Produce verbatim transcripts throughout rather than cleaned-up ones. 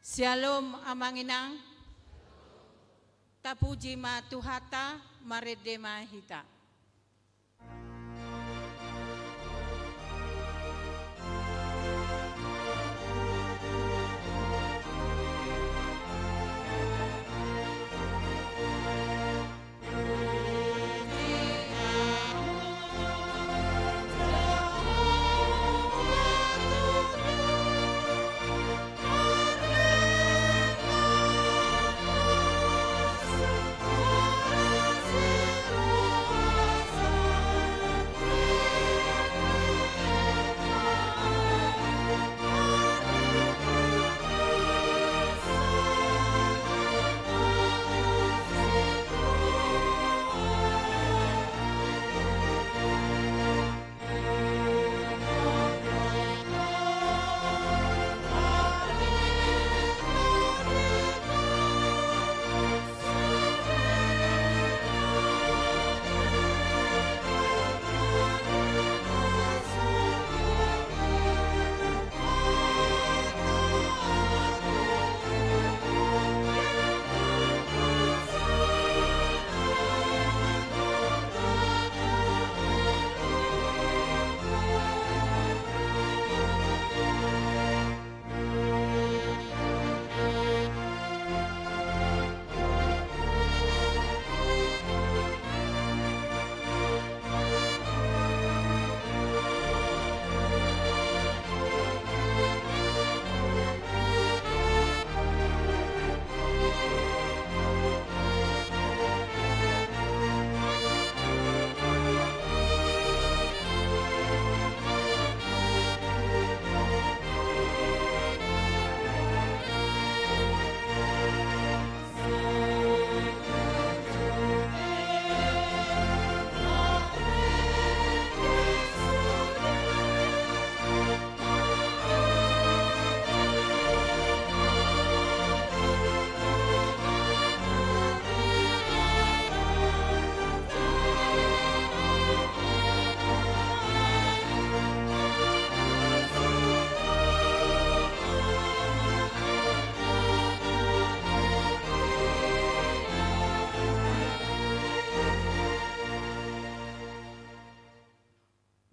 Syalom, Amang Inang. Tapuji ma Tuhanta, marende ma hita.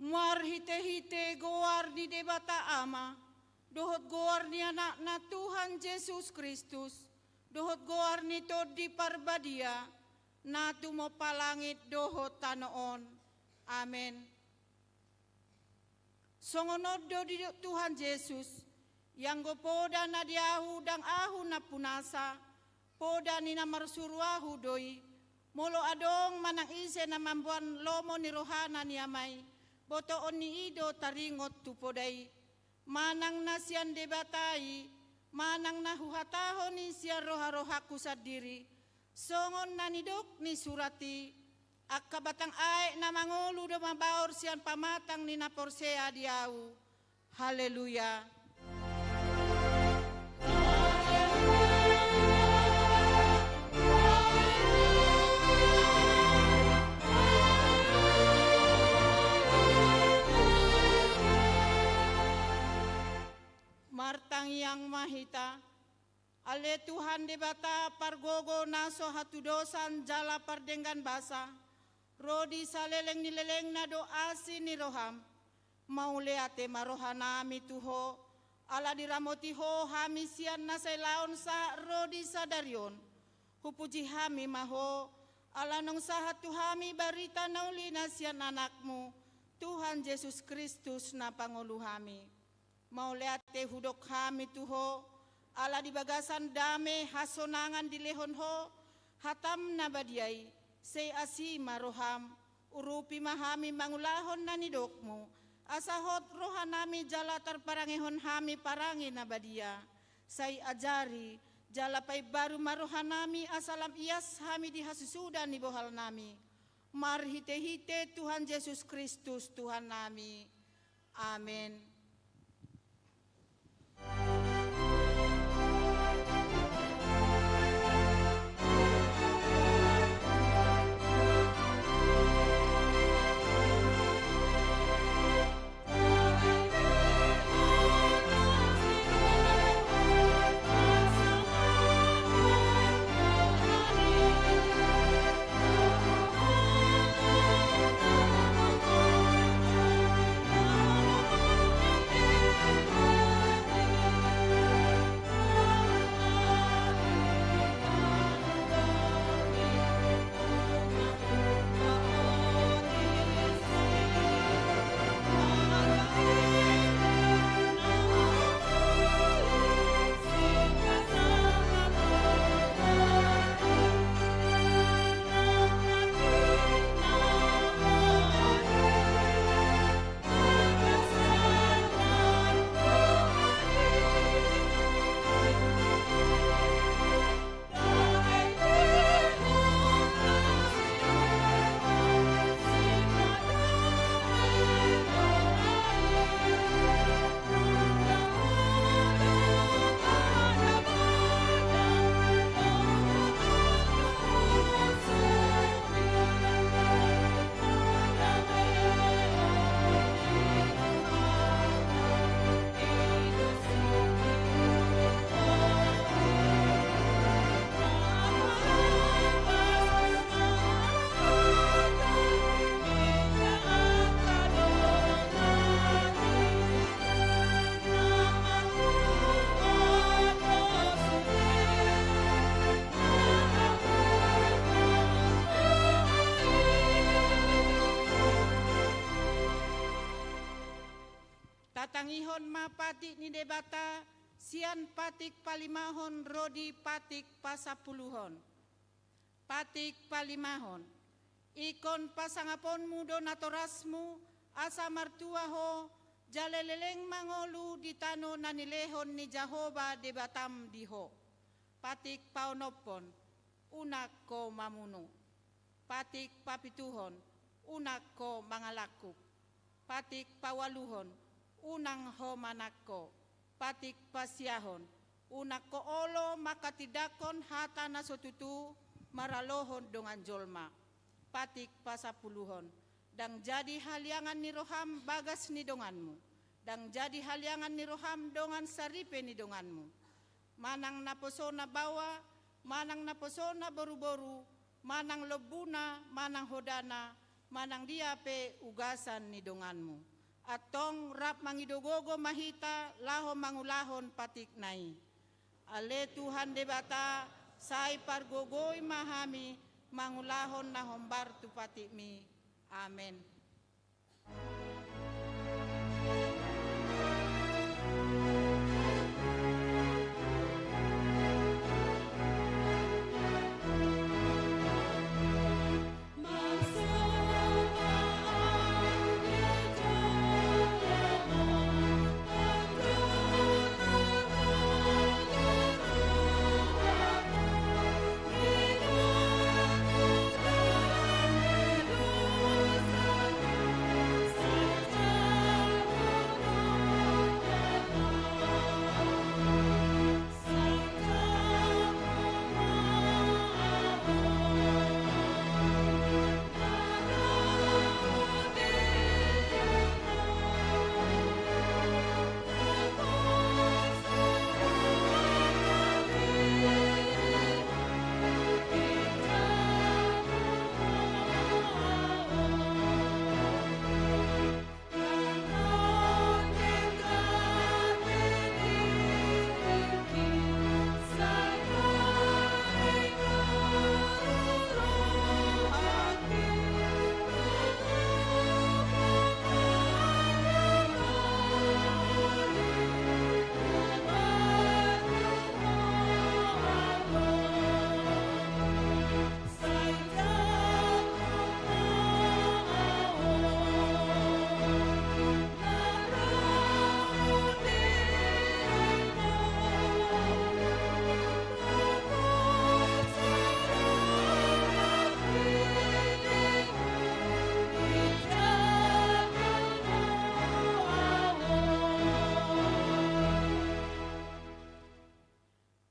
Marhitehite goar ni Debata Ama, dohot goar ni Anakna Tuhan Jesus Kristus, dohot goar ni Tondi Parbadia, na tumompa langit dohot tano on. Amen. Songon on do didok Tuhan Jesus, ianggo poda na di ahu ndang ahu nampunasa, poda ni na marsuru ahu do i, molo adong manang ise na mamboan lomo ni rohana ni Ama i, botoon ni i do taringot tu poda i. Manang na sian Debata i, manang na huhatahon i sian roharohangku sandiri, songon na nidok ni surat i, angka batang aek na mangolu do mabaor sian pamatang ni na porsea di ahu. Haleluya. Martangiang ma hita. Ale Tuhan Debata pargogo na so hatudosan jala pardenggan basa, ro di saleleng ni lelengna do asi ni roham. Mauliate ma rohanami tu Ho, ala diramoti Ho hami sian na sailaon sahat ro di sadari on. Hupuji hami ma Ho, ala naung sahat tu hami barita na uli na sian Anakmu, Tuhan Jesus Kristus na pangolu hami. Mauliate hudok hami tu Ho, ala di bagasan dame hasonangan dilehon Ho, hatam na badia i, sai asi ma roham, urupi ma hami mangulahon na nidokmu, asa hot rohanami jala tarparangehon hami parange na badia. Sai ajari, jala paimbaru ma rohanami asa lam ias hami di hasusuda ni bohalnami. Marhitehite Tuhan Jesus Kristus Tuhannami. Amen. Ihon ma patik ni Debata, sian patik palimahon ro di patik pasampuluhon. Patik palimahon. Ingkon pasangaponmu do natorasmu, asa martua ho, jala leleng mangolu di tano na nilehon ni Jahowa Debatam di ho. Patik paonomhon. Unang ho mamunu. Patik papituhon, unang ho mangalangkup. Patik paualuhon, unang ho manangko. Patik pasiahon, unang ho olo manghatindanghon hata na so tutu maralohon dongan jolma. Patik pasampuluhon, ndang jadi haliangan ni roham bagas ni donganmu, ndang jadi haliangan ni roham dongan saripe ni donganmu. Manang naposona baoa, manang naposona boruboru, manang lombuna, manang hodana, manang dia pe ugasan ni donganmu. Antong rap mangido gogo ma hita laho mangulahon patikna i. Ale Tuhan Debata, sai pargogoi ma hami mangulahon na hombar tu patikmi. Amen.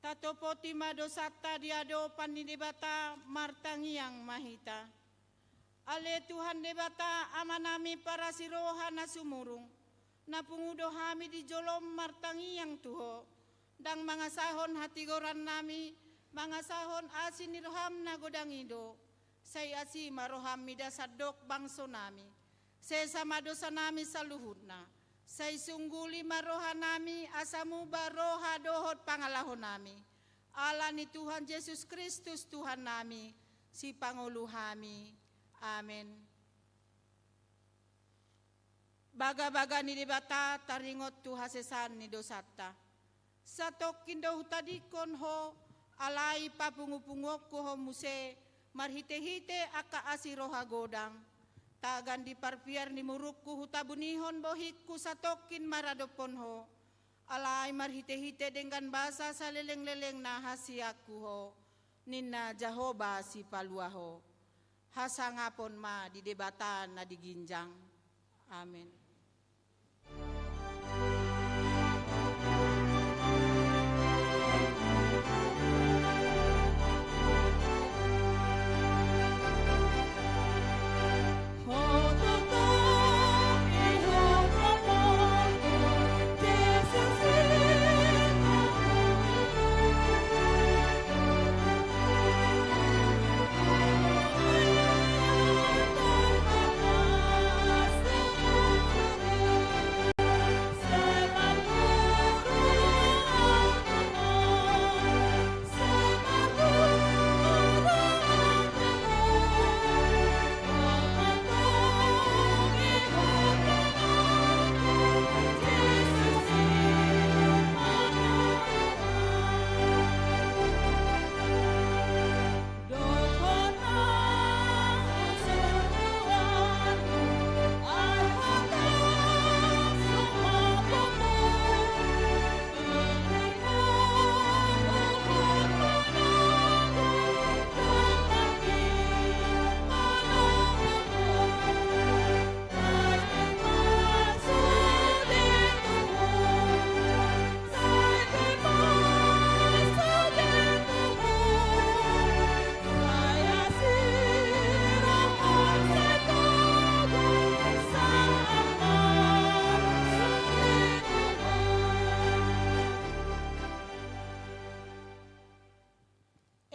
Tatopoti ma dosanta di adopan ni Debata, martangiang ma hita. Ale Tuhan Debata, Amanami parasi roha na sumurung, na pungu do hami di jolom martangiang tu Ho, ndang mangasahon hatigorannami, mangasahon asi ni roham na godang i do, sai asi ma roham mida sandok bangsonami. Sesa ma dosanami saluhutna. Sai sungguli ma rohanami, asa muba roha dohot pangalahonami. Ala ni Tuhan Jesus Kristus Tuhannami, Sipangolu hami. Amen. Bagabaga ni Debata taringot tu hasesaan ni dosanta. Satongkin do hutadingkon Ho, alai papungupunguonku Ho muse, marhitehite angka asi roha godang. Tagan di parpiar ni murukku hutabunihon bohingku satongkin maradophon Ho, alai marhitehite denggan basa salelenglelengna hasianku Ho, ninna Jahowa Sipalua Ho. Hasangapon ma di Debata na di ginjang. Amen.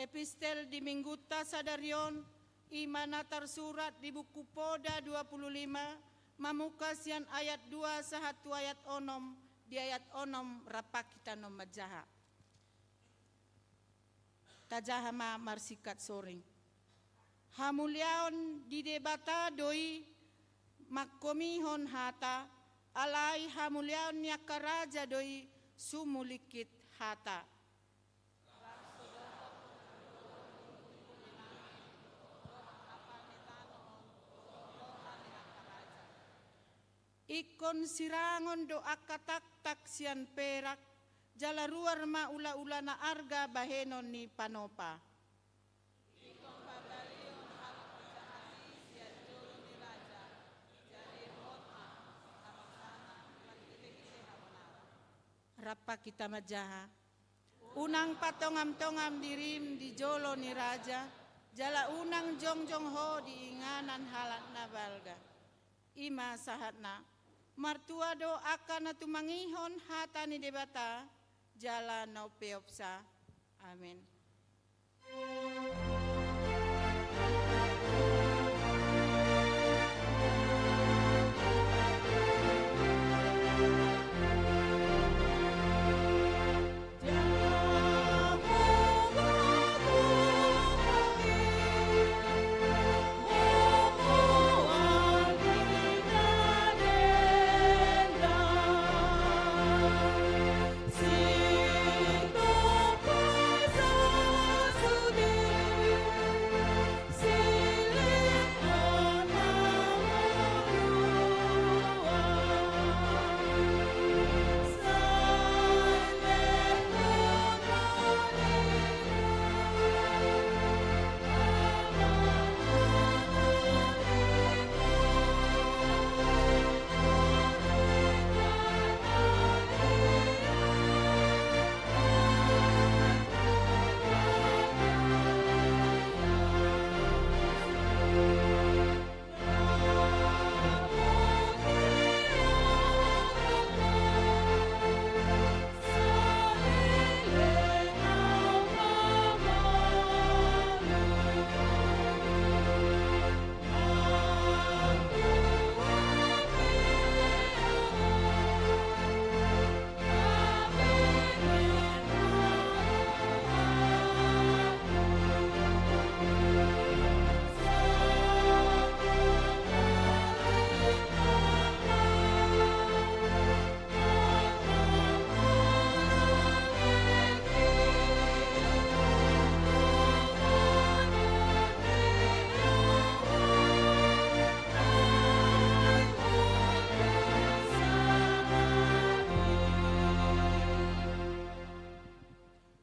Epistel di Minggunta sadari on, i ma na tarsurat di Buku Poda dua puluh lima, mamungka sian ayat dua sahat tu ayat onom, di ayat onom rap hita annon manjaha. Tajaha ma marsingkat soring. Hamuliaon di Debata do i manghomihon hata, alai hamuliaon ni angka raja do i sumulingkit hata. Ingkon sirangon do angka taktak sian perak, jala ruar ma ulaula na arga bahenon ni panopa. Ingkon pabalion halak parjahat i sian jolo ni raja, jadi hot ma hapaksana marhitehite habonaran. Rap hita manjaha. Unang patongamtongam dirim di jolo ni raja, jala unang jongjong ho di inganan halak na balga. I ma sahatna. Martua do angka na tumangihon hata ni Debata, jala na umpeopsa. Amen.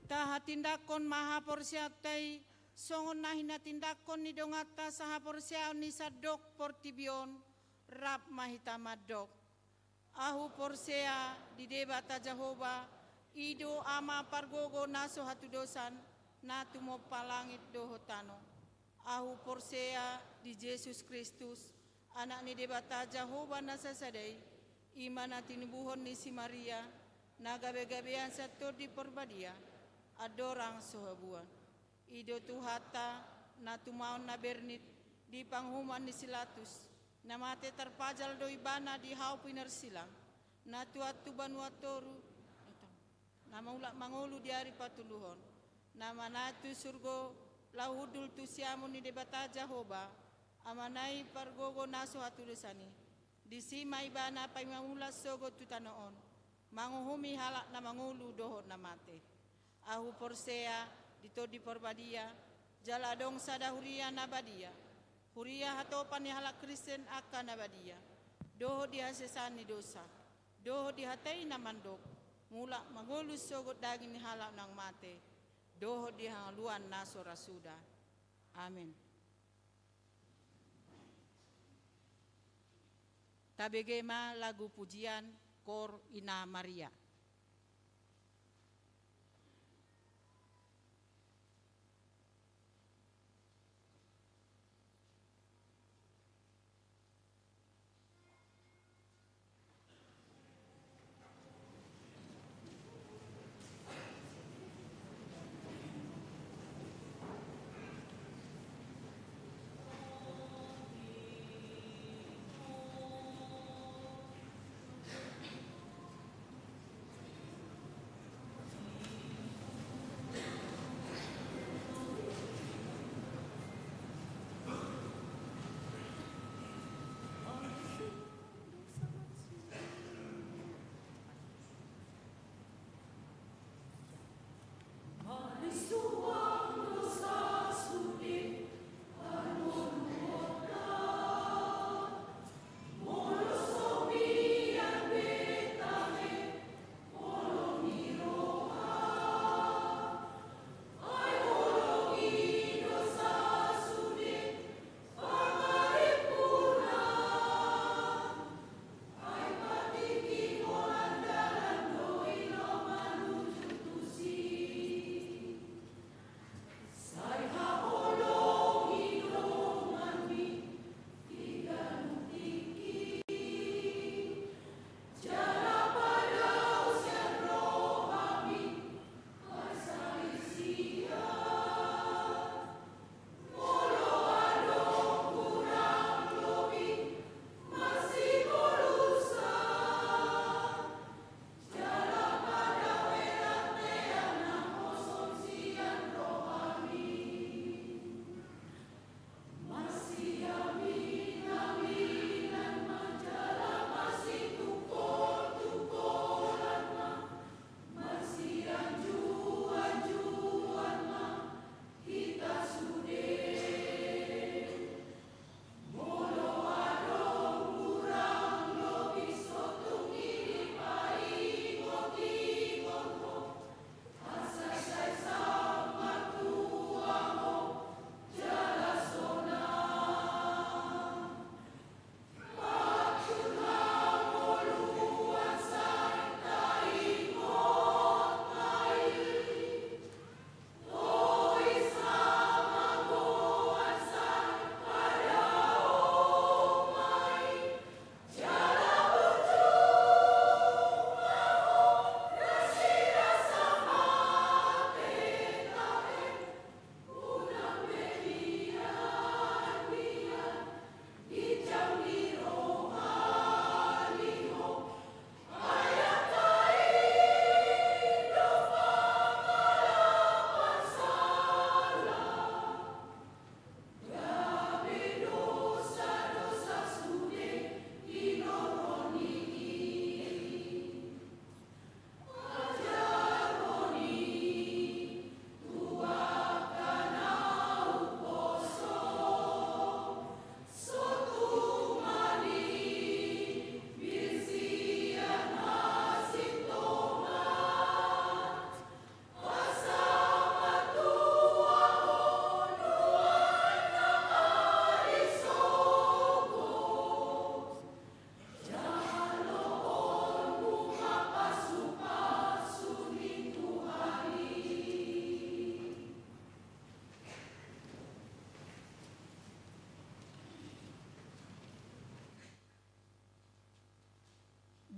Tahatindangkon ma haporseaonta i, songon na hinatindangkon ni donganta sahaporseaon ni sandok portibi on, rap ma hita mandok. Ahu porsea di Debata Jahowa, i do Ama pargogo na so hatudosan, na tumompa langit dohot tano. Ahu porsea di Jesus Kristus, Anak ni Debata Jahowa na sasada i, i ma na tinubuhon ni si Maria, na gabegabean sian Tondi Parbadia, andorang so habuan. I do Tuhanta, na tumaon na bernit di panguhuman ni si Latus, na mate tarpajal do Ibana di hau pinarsilang, na tuat tu banua toru, na mulak mangolu di ari patoluhon, na manaek tu surgo, laho hundul tu siamun ni Debata Jahowa, Amana i pargogo na so hatudosan i. Disi ma Ibana paima mulak sogot tu tano on, manguhumi halak na mangolu dohot na mate. Ahu porsea di Tondi Parbadia, jala adong sada huria na badia, huria hatopan ni halak Kristen angka na badia, dohot di hasesaan ni dosa, dohot di hata i na mandok, mulak mangolu sogot daging ni halak naung mate, dohot di hangoluan na so ra suda. Amen. Tabege ma lagu pujian, Kor Ina Maria.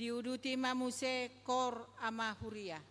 Diuduti ma muse koor ama huria.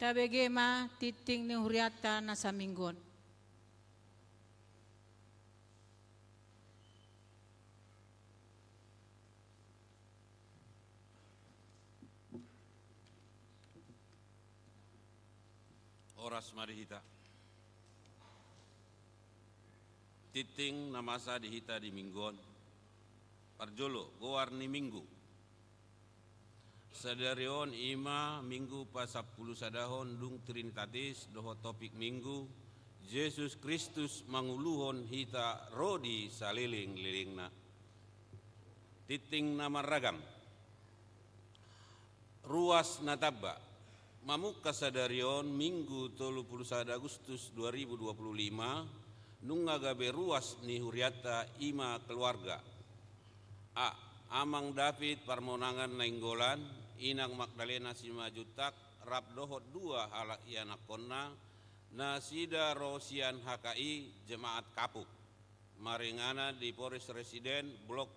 Tabege ma tingting ni hurianta na saminggu on. Horas ma di hita. Tingting na masa di hita di minggu on. Parjolo, goar ni minggu. Sadari on i ma minggu pasampulusadahon dung Trinitatis dohot topik minggu, Jesus Kristus manguluhon hita ro di salelenglelengna. Tingting na marragam. Ruas na tamba. Mamungka sadari on, Minggu tolu pulu sada Agustus dua ribu dua pulu lima, nunga gabe ruas ni hurianta i ma keluarga. A. Amang David Parmonangan Nainggolan, Inang Magdalena Simanjuntak, rap dohot dua halak ianakkonna, nasida ro sian H K I Jemaat Kapuk. Maringanan di Polres Residen, Blok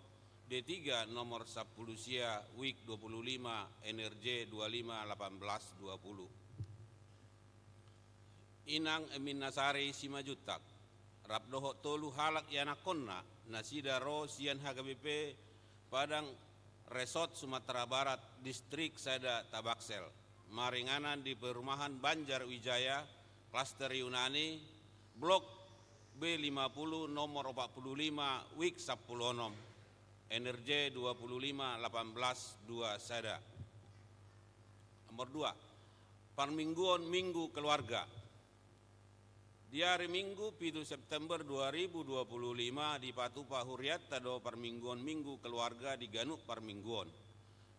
D tiga, nomor sampulu sia, wik dua pulu lima, N R J dua lima lapan belas dua pulu. Inang Eminasari Simanjuntak, rap dohot tolu halak ianakkonna, nasida ro sian H K B P Padang Resort Sumatera Barat, Distrik sada Tabaksel. Maringanan di Perumahan Banjar Wijaya, Klaster Yunani, Blok B lima pulu, nomor opat pulu lima, wik sampulu onom, N R J dua pulu lima lapan belas dua sada. Nomor dua, parmingguon Minggu Keluarga. Di ari Minggu pitu September dua ribu dua pulu lima dipatupa hurianta do parmingguon Minggu Keluarga di ganup parmingguon.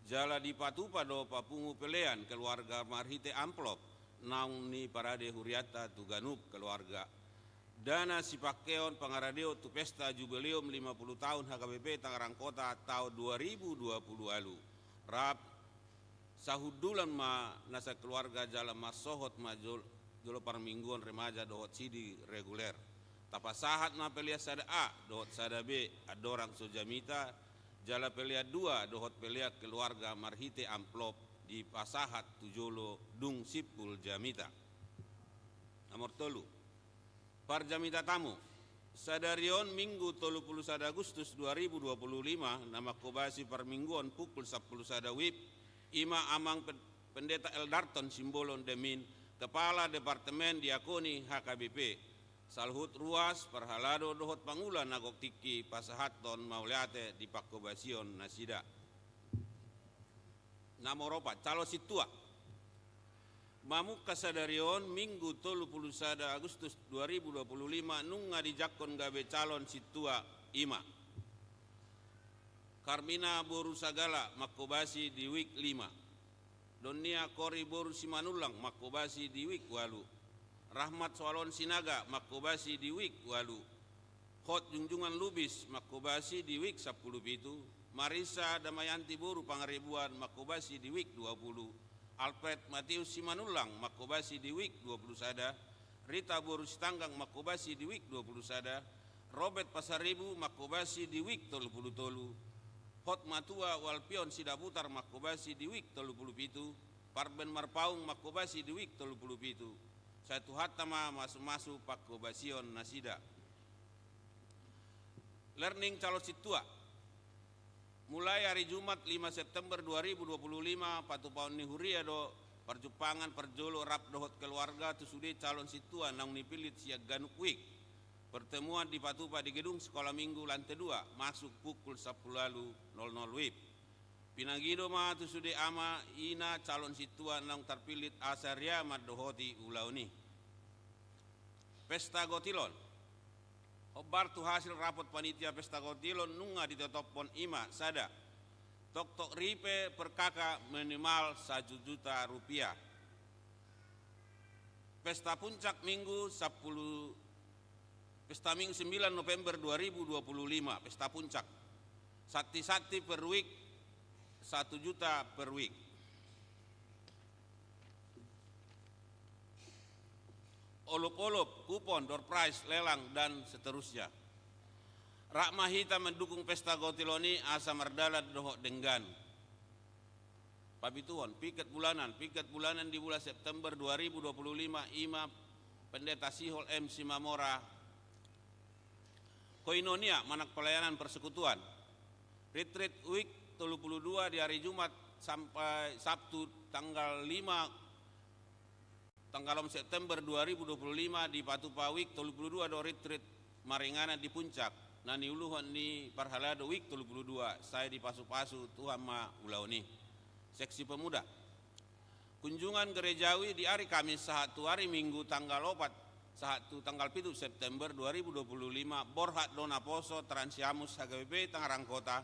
Jala dipatupa do papungu pelean keluarga marhite amplop naung niparade hurianta tu ganup keluarga. Dana sipangkeon pangaradeon tu pesta jubileum lima pulu taon H K B P Tangerang Kota taon dua ribu dua pulu ualu. Rap sahundulan ma nasa keluarga jala mansohot ma jol-, jolo parmingguon remaja dohot sidi reguler. Tapasahat ma pelean sada A dohot sada B, andorang so jamita, jala pelean dua dohot pelean keluarga marhite amplop dipasahat tu jolo dung simpul jamita. Nomor tolu. Parjamita tamu. Sadari on Minggu tolu pulu sada Agustus dua ribu dua pulu lima, na mangkobasi parmingguon pukul sampulu sada wib, i ma Amang Pen-, Pendeta Eldarton Simbolon Demin, Kepala Departemen Diakoni H K B P. Saluhut ruas parhalado dohot pangula na gok tingki pasahathon mauliate di pangkobasion nasida. Nomor opat, calon sintua. Mamungka sadari on, Minggu tolu pulu sada Agustus dua ribu dua pulu lima, nunga dijangkon gabe calon sintua, i ma Karmina boru Sagala, mangkobasi di wik lima. Donnia Kori boru Simanullang, mangkobasi di wik ualu. Rahmat Soalon Sinaga, mangkobasi di wik ualu. Hot Jungjungan Lubis, mangkobasi di wik sampulu pitu. Marisa Damayanti boru Pangaribuan, mangkobasi di wik dua pulu. Alfred Matius Simanullang, mangkobasi di wik dua pulu sada. Rita boru Sitanggang, mangkobasi di wik dua pulu sada. Robert Pasaribu, mangkobasi di wik tolu pulu tolu. Hot Matua Walpion Sidabutar, mangkobasi di wik tolu pulu pitu. Parben Marpaung, mangkobasi di wik tolu pulu pitu. Sai Tuhanta ma masumasu pangkobasion nasida. Learning calon sintua. Mulai ari Jumat lima September dua ribu dua puluh lima, patupaon ni huria do parjumpangan parjolo rap dohot keluarga tu sude calon sintua naung nipillit sian ganup wik. Pertemuan dipatupa di Gedung Sekolah Minggu lantai dua, masuk pukul sampulu ualu nol nol wib. Pinangido ma tu sude ama, ina calon sintua naung tarpillit asa ria mandohoti ulaon i. Pesta Gotilon. Hombar tu hasil rapot panitia Pesta Gotilon nunga ditotophon, i ma sada. Toktok ripe per K K minimal satu juta rupiah. Pesta Puncak Minggu sampulu, Pesta Minggu sembilan November dua ribu dua puluh lima, Pesta Puncak. Santi-santi per wik, satu juta per wik. Olop-olop, kupon, door prize, lelang, dan seterusnya. Rap ma hita mendukung Pesta Gotilon i asa mardalan dohot denggan. Papituhon, piket bulanan, piket bulanan di bulan September dua ribu dua puluh lima, ima Pendeta Sihol M Simamora, Koinonia manang pelayanan persekutuan. Retreat week tolu puluh dua di hari Jumat sampai Sabtu tanggal lima, tanggal onom September dua ribu dua puluh lima dipatupa week tolu puluh dua do retreat maringanan di Puncak, na niuluhon ni parhalado week tolu puluh dua, sai dipasupasu Tuhan ma ulaon i. Seksi pemuda. Kunjungan gerejawi di ari Kamis sahat tu ari Minggu tanggal opat sahat tu tanggal pitu September dua ribu dua puluh lima, borhat do naposo Transiamus H K B P Tangerang Kota,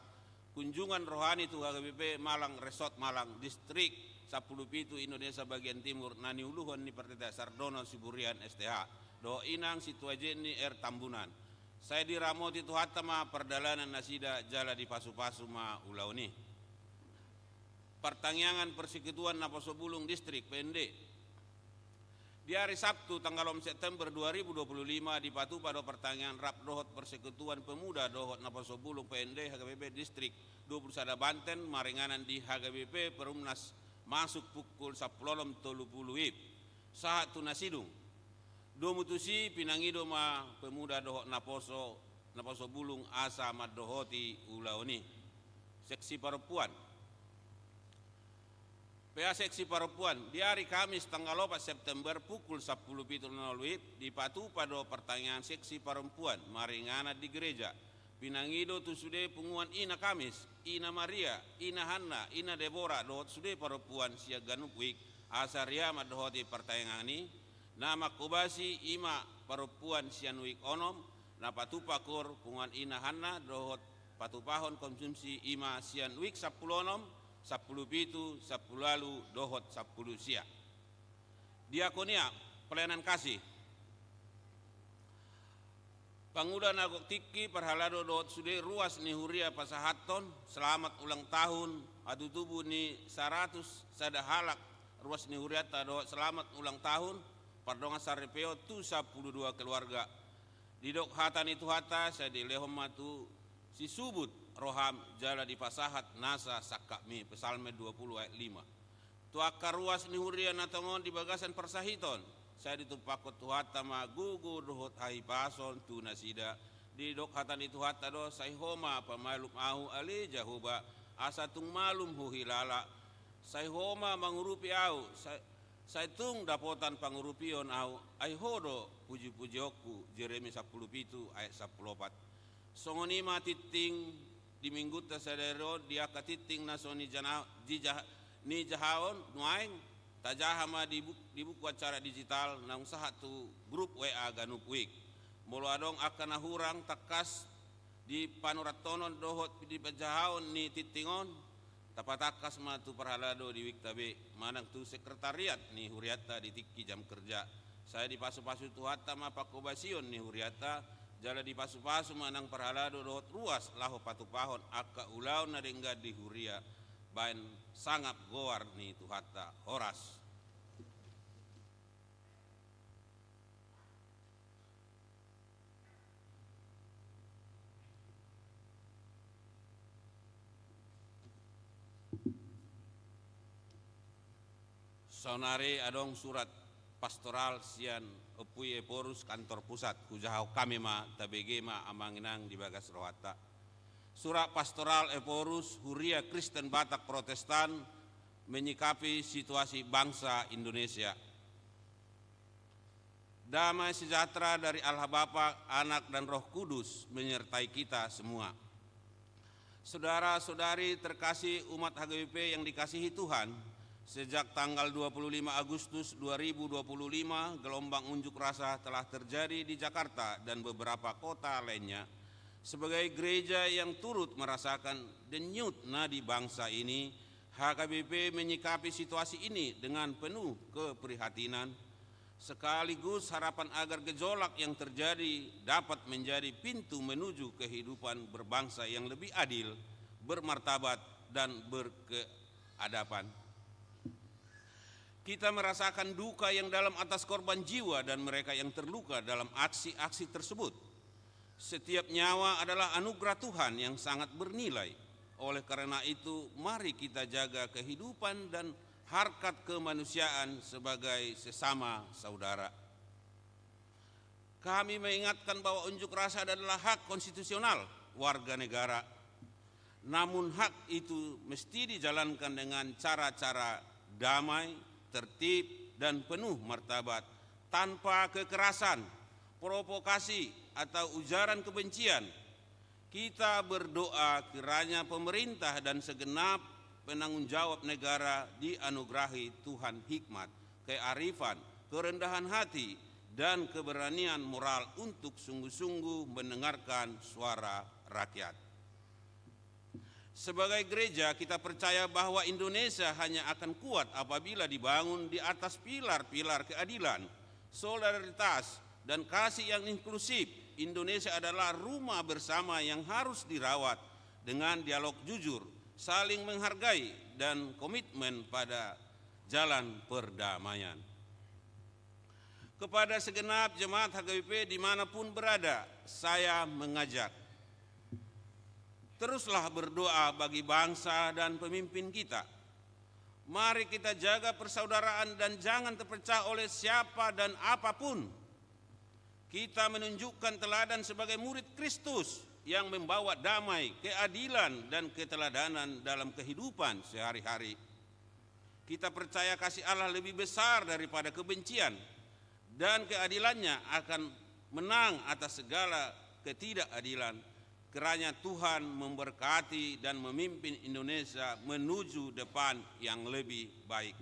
kunjungan rohani tu H K B P Malang Resort Malang, Distrik sampulu pitu Indonesia bagian timur, na niuluhon ni Pendeta Sardono Siburian S T H, dohot inang Situajenni R Tambunan. Sai diramoti Tuhanta ma pardalanan nasida jala dipasupasu ma ulaon i. Partangiangan Persekutuan Naposo Bulung Distrik, P N D. Di ari Sabtu tanggal onom September dua ribu dua puluh lima dipatupa do partangiangan rap dohot Persekutuan Pemuda dohot Naposo Bulung P N D H K B P Distrik dua puluh sada Banten maringanan di H K B P Perumnas Masuk pukul sampulu onom tolu puluh WIB. Sahat tu na sidung. Domu tusi pinangido ma pemuda dohot naposo, naposo bulung asa mandohoti ulaon i. Seksi parompuan. P A seksi parompuan, di ari Kamis tanggal opat September pukul sampulu pitu nol nol WIB dipatupa do partangiangan seksi parompuan maringanan di gereja. Pinangido tu sude punguan Ina Kamis, Ina Maria, Ina Hanna, Ina Debora dohot sude parompuan sian ganup WIB asa ria mandohoti partangiangan i, na manghobasi ima parompuan sian WIB onom, na patupa kor punguan Ina Hanna dohot patupahon konsumsi ima sian WIB sampulu onom, sampulu pitu, sampulu ualu dohot sampulu sia. Diakonia, pelayanan kasih. Panguda na gok tingki, parhalado dohot sude ruas ni huria pasahathon selamat ulang tahun hatutubu ni saratus sada halak ruas ni hurianta dohot selamat ulang tahun pardongan saripeon tu sampulu dua keluarga. Didok hata ni Tuhanta, sai dilehon ma tu sisubut roham jala dipasahat nasa sangkapmi, Psalmen dua puluh ayat lima. Tu angka ruas ni huria na tongon di bagasan parsahiton, sai ditumpakkon Tuhanta ma gogo dohot hahipason tu nasida. Didok hata ni Tuhanta do, sai Ho ma pamalum ahu ale Jahowa, asa tung malum huhilala. Sai Ho ma mangurupi ahu, sai, sai tung dapotan pangurupion ahu, ai Ho do pujipujionku, Jeremia sampulu pitu ayat sampulu opat. Songon i ma tingting di minggunta sadari on, di angka tingting na so nijana-, jija-, nijahaon nuaeng, tajaha ma di bu-, di buku acara digital naung sahat tu grup W A ganup WIB. Molo adong angka na hurang tangkas di panurathonon dohot di panjahaon ni tingting on, tapatangkas ma tu parhalado di WIB-ta be, manang tu sekretariat ni hurianta di tingki jam kerja. Sai dipasupasu Tuhanta ma panghobasion ni hurianta, jala dipasupasu ma nang parhalado dohot ruas laho patupahon angka ulaon na denggan di huria, baen sangap goar ni Tuhanta. Horas. Saonari adong surat pastoral sian Ompu Ephorus kantor pusat, hujahahon hami ma, tabege ma amang inang di bagas rohanta. Surat pastoral Ephorus, Huria Kristen Batak Protestan menyikapi situasi bangsa Indonesia. Damai sejahtera dari Allah Bapa, Anak, dan Roh Kudus menyertai kita semua. Saudara-saudari terkasih umat H K B P yang dikasihi Tuhan, sejak tanggal dua puluh lima Agustus dua ribu dua puluh lima, gelombang unjuk rasa telah terjadi di Jakarta dan beberapa kota lainnya. Sebagai gereja yang turut merasakan denyut nadi bangsa ini, H K B P menyikapi situasi ini dengan penuh keprihatinan, sekaligus harapan agar gejolak yang terjadi dapat menjadi pintu menuju kehidupan berbangsa yang lebih adil, bermartabat, dan berkeadaban. Kita merasakan duka yang dalam atas korban jiwa dan mereka yang terluka dalam aksi-aksi tersebut. Setiap nyawa adalah anugerah Tuhan yang sangat bernilai. Oleh karena itu, mari kita jaga kehidupan dan harkat kemanusiaan sebagai sesama saudara. Kami mengingatkan bahwa unjuk rasa adalah hak konstitusional warga negara. Namun, hak itu mesti dijalankan dengan cara-cara damai, tertib, dan penuh martabat, tanpa kekerasan, provokasi, atau ujaran kebencian. Kita berdoa kiranya pemerintah dan segenap penanggung jawab negara dianugerahi Tuhan hikmat, kearifan, kerendahan hati, dan keberanian moral untuk sungguh-sungguh mendengarkan suara rakyat. Sebagai gereja, kita percaya bahwa Indonesia hanya akan kuat apabila dibangun di atas pilar-pilar keadilan, solidaritas, dan kasih yang inklusif. Indonesia adalah rumah bersama yang harus dirawat dengan dialog jujur, saling menghargai, dan komitmen pada jalan perdamaian. Kepada segenap jemaat H K B P dimanapun berada, saya mengajak, teruslah berdoa bagi bangsa dan pemimpin kita. Mari kita jaga persaudaraan dan jangan terpecah oleh siapa dan apapun. Kita menunjukkan teladan sebagai murid Kristus yang membawa damai, keadilan, dan keteladanan dalam kehidupan sehari-hari. Kita percaya kasih Allah lebih besar daripada kebencian, dan keadilannya akan menang atas segala ketidakadilan. Kiranya Tuhan memberkati dan memimpin Indonesia menuju depan yang lebih baik.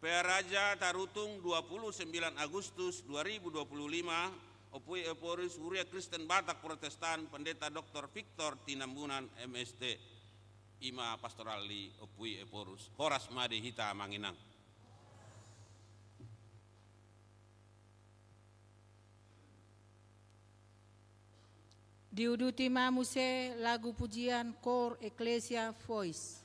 P A Raja Tarutung, dua puluh sembilan Agustus dua ribu dua puluh lima, Ompui Ephorus, Huria Kristen Batak Protestan, Pendeta Doktor Victor Tinambunan, M S T, i ma pastoral ni Ompui Ephorus. Horas ma di hita, amang inang. Diuduti ma muse lagu pujian Koor Ecclesia Voice.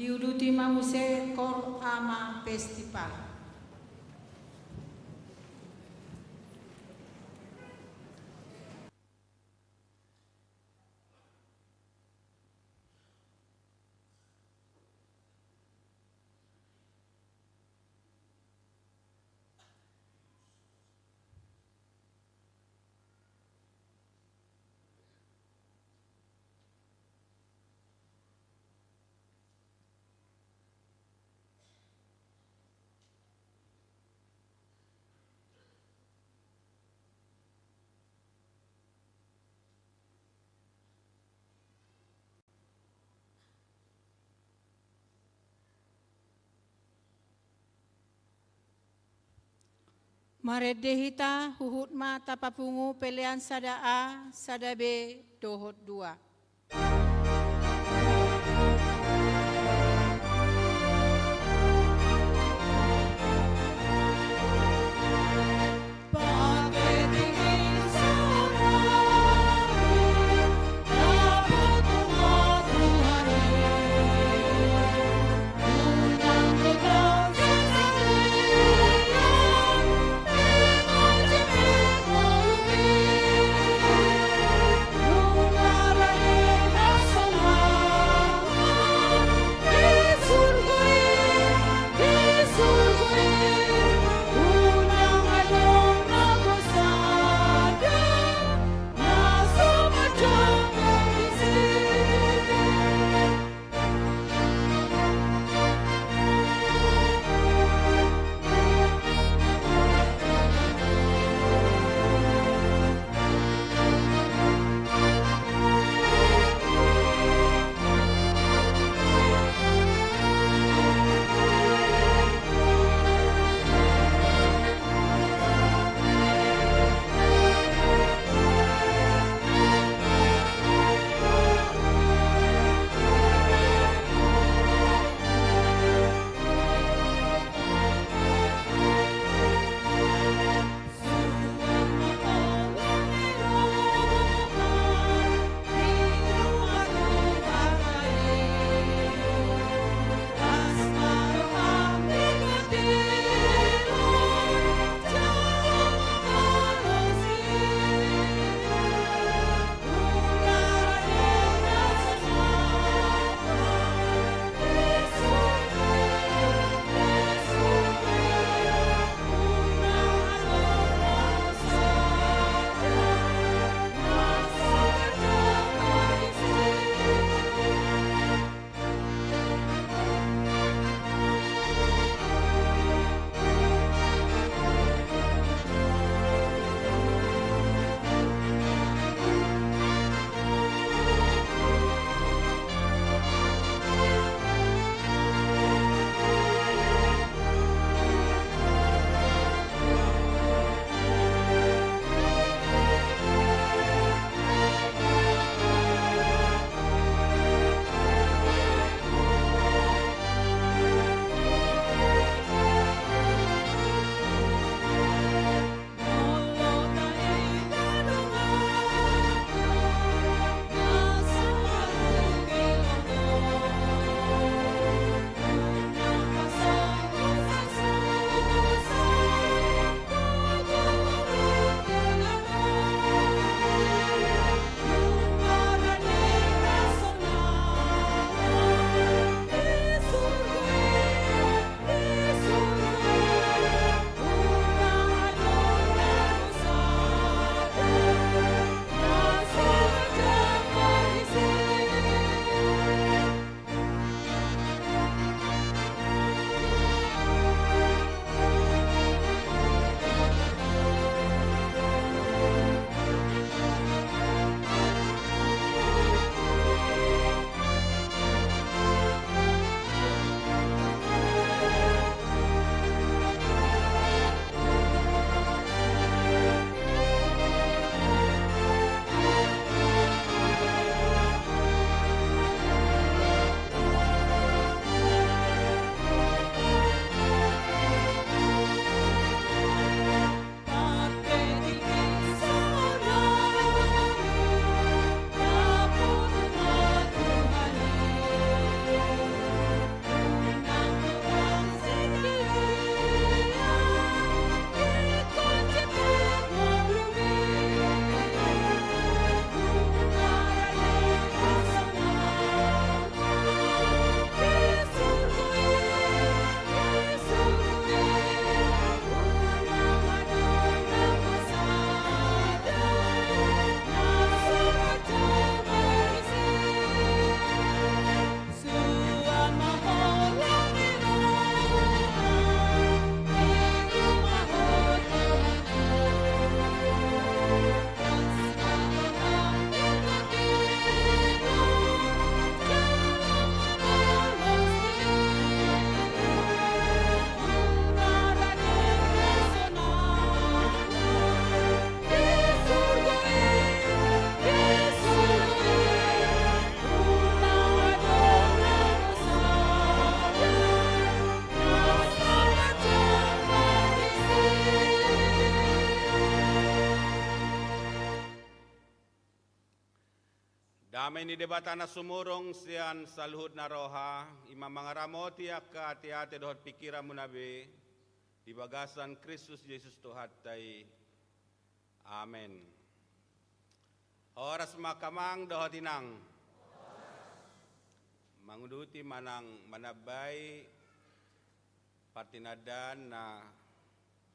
Diuduti ma muse Kor Ama Festival. Marende hita, huhut ma tapapungu pelean sada A, sada B, dohot dua. Dame ni Debata na sumurung sian saluhutna roha, i ma mangaramoti angka ateate dohot pingkiranmuna be, di bagasan Kristus Jesus Tuhanta i. Amen. Horas ma angka amang dohot inang. Manguduti manang manambai partinandaan na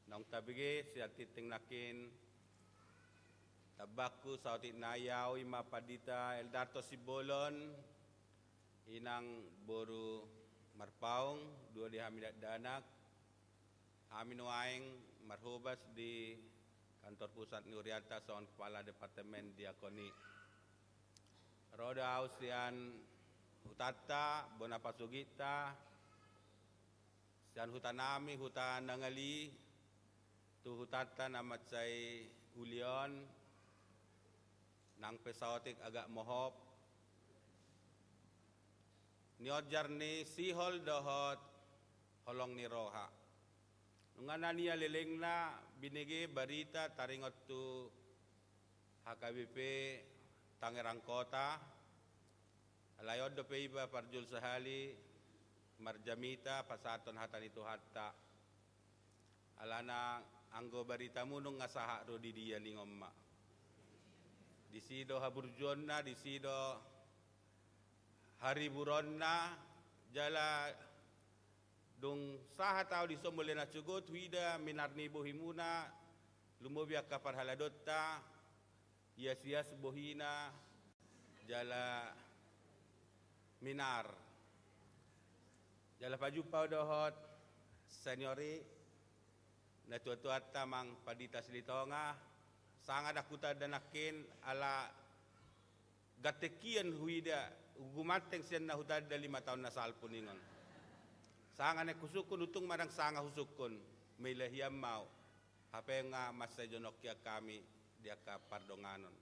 naung tabege sian tingting nangkin, tambahku saotik nai ahu i ma Pandita Eldarto Simbolon, inang boru Marpaung, dua di hami dakdanak, hami nuaeng marhobas di kantor pusat ni hurianta songon kepala departemen diakoni. Ro do ahu sian hutanta, bona pasugitta, sian hutanami, huta Nangali, tu hutanta na mansai uli on, nang pe saotik agak mohop, nionjar ni sihol dohot holong ni roha. Nunga na nialelengna binege barita taringot tu H K B P Tangerang Kota, alai on dope iba parjolo sahali marjamita pasahathon hata ni Tuhanta. Alana anggo baritamu nunga sahat ro di dia ningon ma. Disi do haburjuonna, disi do hariburonna, jala dung sahat ahu dison molo na sogot huida minar ni bohimuna, lumobi angka parhaladonta, ias-ias bohina, jala minar. Jala pajumpa dohot senior i, natua-tuanta amang Pandita Silitonga, sanga dang hutanda nangkin ala gantengkian huida, gumanteng sian na hutanda lima taon na salpu ningon. Sanga naeng husungkun, untung ma dang sanga husungkun, maila hian ma ahu. Hape nga mansai jonok hian hami di angka pardonganon.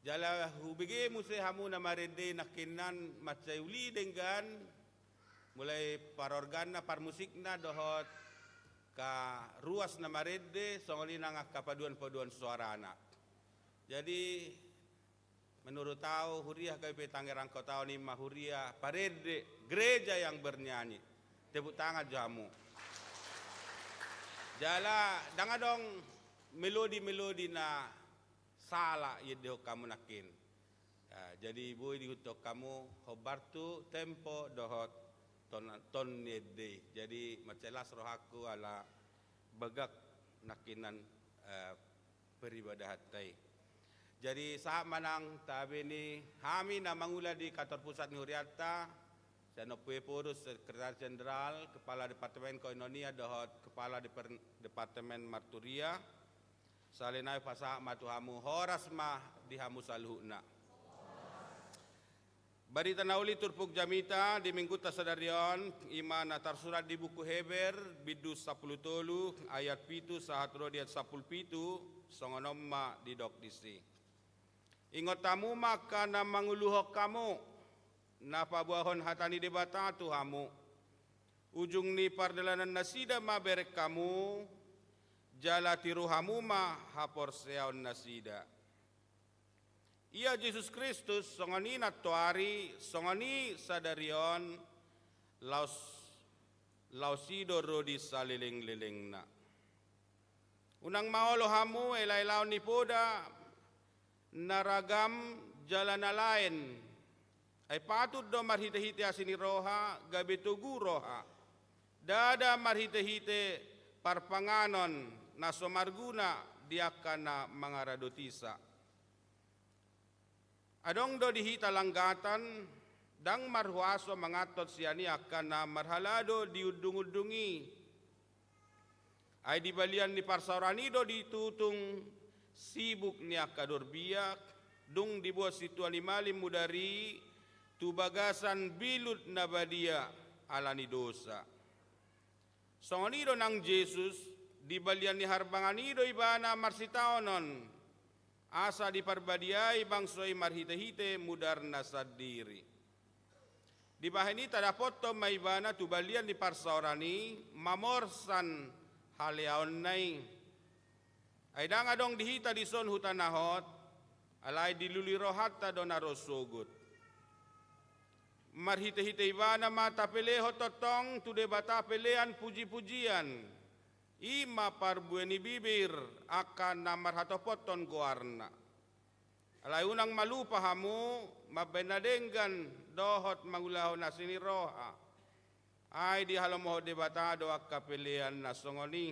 Jala hubege muse hamu na marende nangkinan mansai uli denggan, mulai parorganna, parmusikna dohot angka ruas na marende, songon i nang angka paduan-paduan soarana. Jadi, menurut ahu, huria H K B P Tangerang Kota on i ma huria parende, gereja yang bernyanyi. Tepuk tangan jo hamu. Jala, dang adong melodi-melodi na sala iendehon hamu nangkin. Ya, jadi boi diihuthon hamu hombar tu tempo dohot ton, ton ni ende i. Jadi mansai las rohangku ala bagak nangkinan, eh, peribadahanta i. Jadi sahat ma nang tabe ni hami na mangula di kantor pusat ni hurianta, sian Ompu Ephorus, Sekretaris Jenderal, Kepala Departemen Koinonia dohot Kepala Deper-, Departemen Marturia, sahali nai hupasahat ma tu hamu, horas ma di hamu saluhutna. Barita na uli turpuk jamita di minggunta sadari on, i ma na tarsurat di buku Heber, bindu sampulu tolu, ayat pitu, sahat ro di ayat sampulu pitu, songon on ma didok disi. Ingot hamu ma angka na manguluhon hamu, na paboahon hata ni Debata tu hamu. Ujung ni pardalanannasida ma bereng hamu, jala tiru hamu ma haporseaonnasida. Ia Jesus Kristus, songon i nantoari, songon i sadari on, laos, laos i do ro di saleleng-lelengna. Unang ma olo hamu ela-elaon ni poda, na ragam jala na laen, ai patut do marhite-hite asi ni roha, gabe togu roha. Ndada marhite-hite parpanganon na so marguna di angka na mangaradotisa. Adong do di hita langgatan, ndang marhuaso manganton sian i angka na marhalado di undung-undung i. Ai di balian ni parsaoran i do ditutung sibuk ni angka dorbiak, dung diboan sintua ni malim mudar i tu bagasan bilut na badia ala ni dosa. Songon i do nang Jesus, di balian ni harbangan i do ibana marsitaonon, asa diparbadiai bangso i marhite-hite mudarna sandiri. Dibahen i tadapothon ma ibana tu balian ni parsaoran i mamorsan haleaonna i. Ai ndang adong di hita dison huta na hot, Alai dilului rohanta do na ro sogot. Marhitehite ibana ma tapelehon tongtong tu Debata pelean pujipujian, i ma parbue ni bibir angka na marhatopothon goarna. Alai unang ma lupa hamu mambahen na denggan dohot mangulahon asi ni roha. Ai dihalomohon Debata do angka pelean na songon i.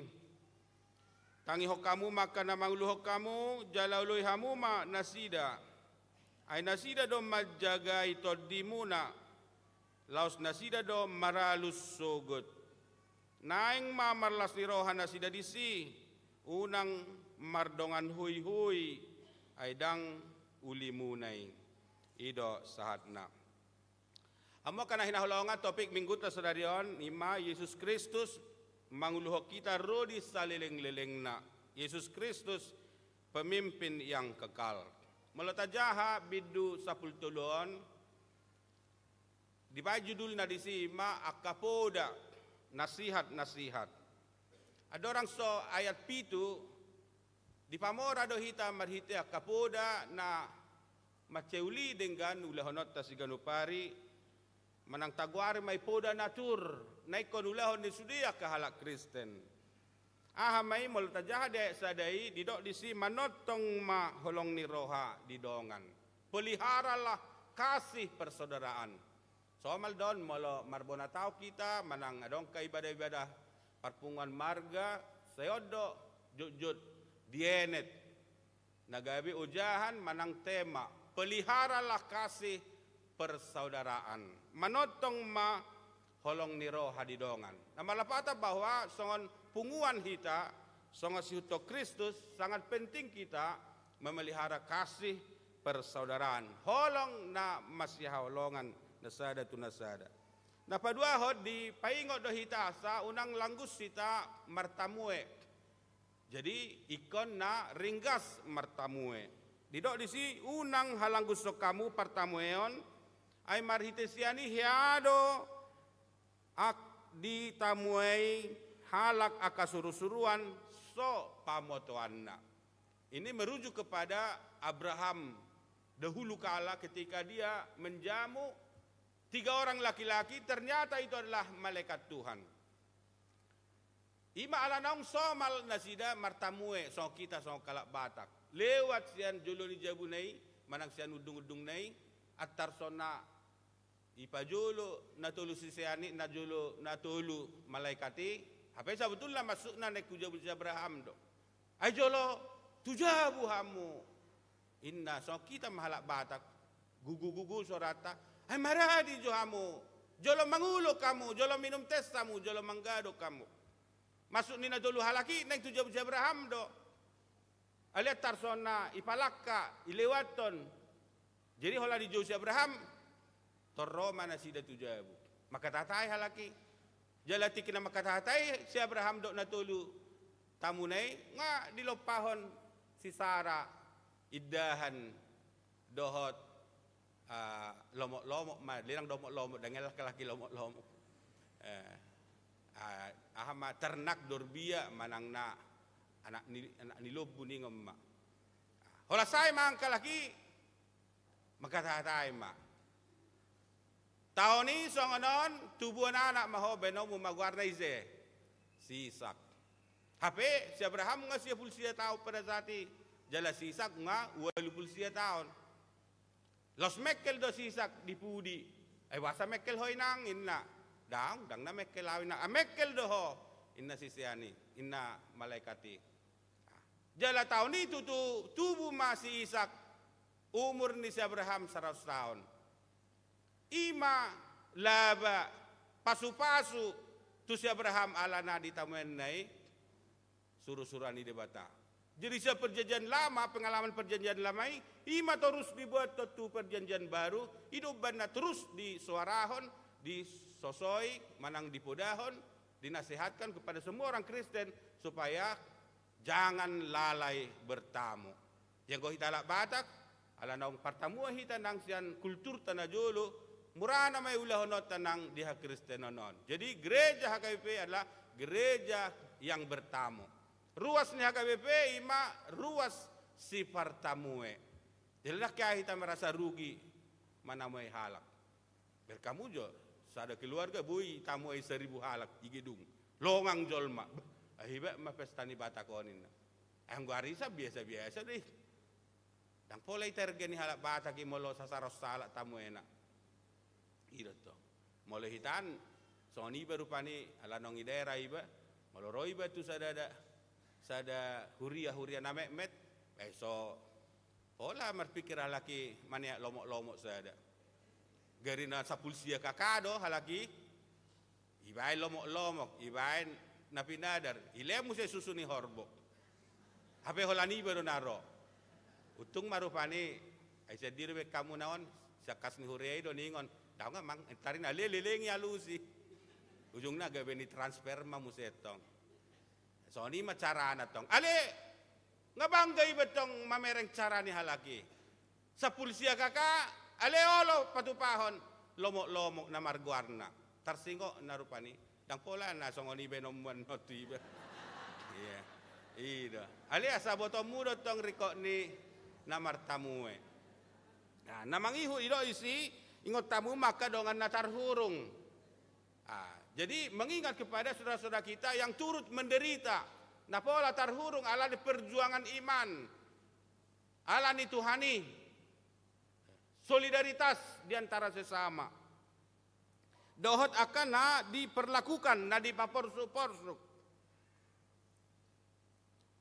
Tangihon hamu ma angka na manguluhon hamu, jala oloi hamu ma nasida. Ai nasida do manjagai tondimuna, laos nasida do maralus sogot. Naeng ma marlas ni roha nasida disi, unang mardongan hoihoi, ai ndang ulimuna i. I do sahatna. Hamu angka na hinaholongan, topik Minggunta sadari on i ma Jesus Kristus manguluhon hita ro di salelenglelengna. Jesus Kristus, pemimpin yang kekal. Molo tajaha bindu sampulu tolu on, dibaen judulna disi i ma angka poda, nasihat-nasihat. Andorang so ayat pitu, dipamora do hita marhite angka poda na mansai uli denggan ulahononta siganup ari, manang tagoari ma i poda na tur, na ingkon ulahon ni sude angka halak Kristen. Aha ma i? Molo tajaha di ayat sada i, didok disi manongtong ma holong ni roha di dongan. Peliharalah kasih persaudaraan. Somal do on molo marbona taon hita, manang adong angka ibadah-ibadah parpunguan marga, sai on do jotjot dienet na gabe ojahan manang tema, peliharalah kasih persaudaraan. Manongtong ma holong ni roha di dongan. Na marlapatan bahwa songon punguan hita, songon sihuthon Kristus, sangat penting kita memelihara kasih persaudaraan. Holong na masihaholongan na sada tu na sada. Na paduahon, dipaingot do hita asa unang langgus hita martamue. Jadi, ingkon na ringgas martamue. Didok disi, unang halanggushon hamu partamueon, ai marhite sian i hea do ak-, ditamue i halak angka surusuruan so pamotoanna. Ini merujuk kepada Abraham dahulu kala ketika dia menjamu tiga orang laki-laki, ternyata itu adalah malaikat Tuhan. I ma ala naung somal nasida martamue, songon hita, songon halak Batak. Lewat sian jolo ni jabuna i, manang sian undungundungna i, antar sonna ipajolo na tolu sisean i, na jolo na tolu malaikat i, hape sabotulna masukna naeng tu jabu ni si Abraham do. Ai jolo tu jabu hamu. Inna, songon hita ma halak Batak. Gugugugu soranta. Ai maradi jo hamu. Jolo manguluk hamu, jolo minum tes hamu, jolo manggadok hamu. Masuk ni na tolu halak i naeng tu jabu ni si Abraham do. Alai antar sonna ipalangka, ilewathon. Jadi holan dijou si Abraham, tor ro ma nasida tu jabu. Mangkatatai halak i. Jala tingki na mangkatatai si Abraham dohot na tolu tamuna i, nga dilompahon si Sara indahan dohot, ah, lomok-lomok ma, dang lomok-lomok, dang elak halak i lomok-lomok. Eh, ah, aha ma, ternak dorbia manang na anak ni, anak ni lombu ningon ma. Holan sae ma angka halak i, mangkatatai ma. Taon i songon on, tubuan anak ma ho, baenonmu ma goarna ise? Si Ishak. Hape si Abraham nga sia pulu sia taon pada saat i, jala si Ishak nga ualu pulu sia taon. Laos mengkel do si Ishak di pudi. Ai boasa mengkel ho inang, inna. Dang, dang na mengkel au inang. Ah, mengkel do ho, inna sisean i, inna malaikat i. Jala taon i tutu tubu ma si Ishak, umur ni si Abraham saratus taon. I ma laba pasupasu tu si Abraham ala na ditamuenna i surusuruan ni Debata. Jadi sian Perjanjian Lama, pengalaman Perjanjian Lama i, i ma torus dibuat tu Perjanjian Baru, i do umbahen na torus disoarahon, disosoi, manang dipodahon, dinasehatkan kepada semua orang Kristen supaya jangan lalai bertamu. Ianggo hita halak Batak, ala naung partamue hita nang sian kulturta na jolo, murana ma i ulahononta nang di hakristenon on. Jadi gereja H K B P adalah gereja yang bertamu. Ruas ni H K B P i ma ruas sipartamue. Jadi ndang hea hita merasa rugi manamuai halak. Berkamu jo, sada keluarga boi tamuai saribu halak di gedung. Longang jolma. Bah, hebat ma pesta ni Batak on ninna. Anggo arisan biasa-biasa do i. Ndang pola i target ni halak Batak i molo sasarossa halak tamuaina. I do tong. Molo hita an, songon iba rupani, ala nong i daerah iba, molo ro iba tu sada da-, sada huria-huria na metmet, eh, so pola marpikir halak i maniak lomok-lomok sada. Gari na sapulsia K K do halak i, ibaen lomok-lomok, ibaen na pinadar, ilean muse susu ni horbo. Hape holan iba do na ro. Untung ma rupani, ai sian dia do be hamuna on, sian kas ni huria i do ningon. Daong amang, tari na leleng i alusi. Ujungna gabe ni transfer ma muse tong. Songon i ma carana tong. Ale, nga bangga iba tong mamereng cara ni halak i. Sapulsia K K, ale olo patupahon, lomok-lomok na margoarna. Tarsingokna rupani. Ndang pola na songon i baenonmu annon tu iba. Iya. I do. Ale asa botoonmu do tong ringkot ni na martamue. Nah, na mangihut i do isi, ingot hamu ma angka dongan na tarhurung. Ah, jadi mengingat kepada saudara-saudara kita yang turut menderita, na pola tarhurung ala ni perjuangan iman, ala ni Tuhan i, solidaritas di antara sesama. Dohot angka na diperlakukan, na dipaporsuk-porsuk.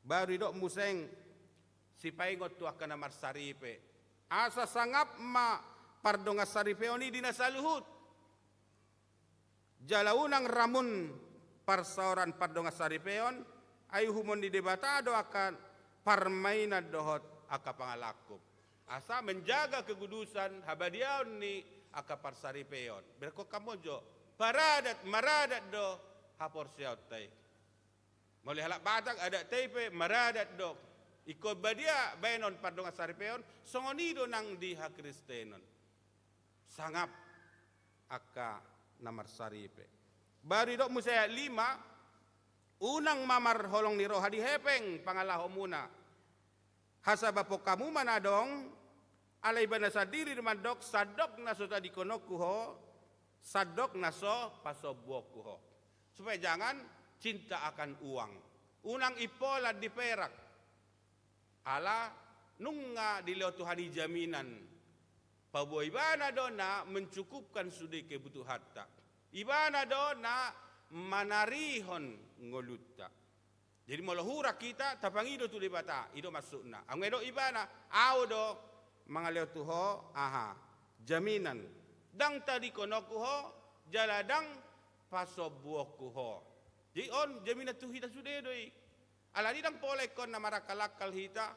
Baru didok muse sipaingot tu angka na marsaripe. Asa sangap ma pardongansaripeon i di na saluhut. Jala unang ramun parsaoran pardongansaripeon, ai uhumon ni Debata do angka parmainan dohot angka pangalangkup. Asa menjaga kekudusan habadiaon ni angka parsaripeon. Berkon hamu jo, paradat, maradat do haporseaonta i. Molo halak Batak adat i pe maradat do. Ingkon badia baenon pardongansaripeon, songon i do nang di hakristenon. Sangap angka na marsaripe. Baru didok muse ayat lima, unang ma marholong ni roha di hepeng pangalahomuna. Hasabaphon hamu ma na adong, ala Ibana sandiri do mandok, sandok na so tadingkononku ho, sandok na so pasombuonku ho. Supaya jangan cinta akan uang. Unang impolan di perak. Ala nunga dilehon Tuhan i jaminan. Paboa Ibana do na mencukupkan sude kebutuhanta. Ibana do na manarihon ngolunta. Jadi molo hurang hita, tapangido tu Debata, i do maksudna. Anggo didok Ibana, au do mangalehon tu ho, aha, jaminan. Ndang tadingkononku ho, jala ndang pasombuonku ho. Jadi on jaminan tu hita sude do i. Alani ndang pola ingkon na marangkal-angkal hita,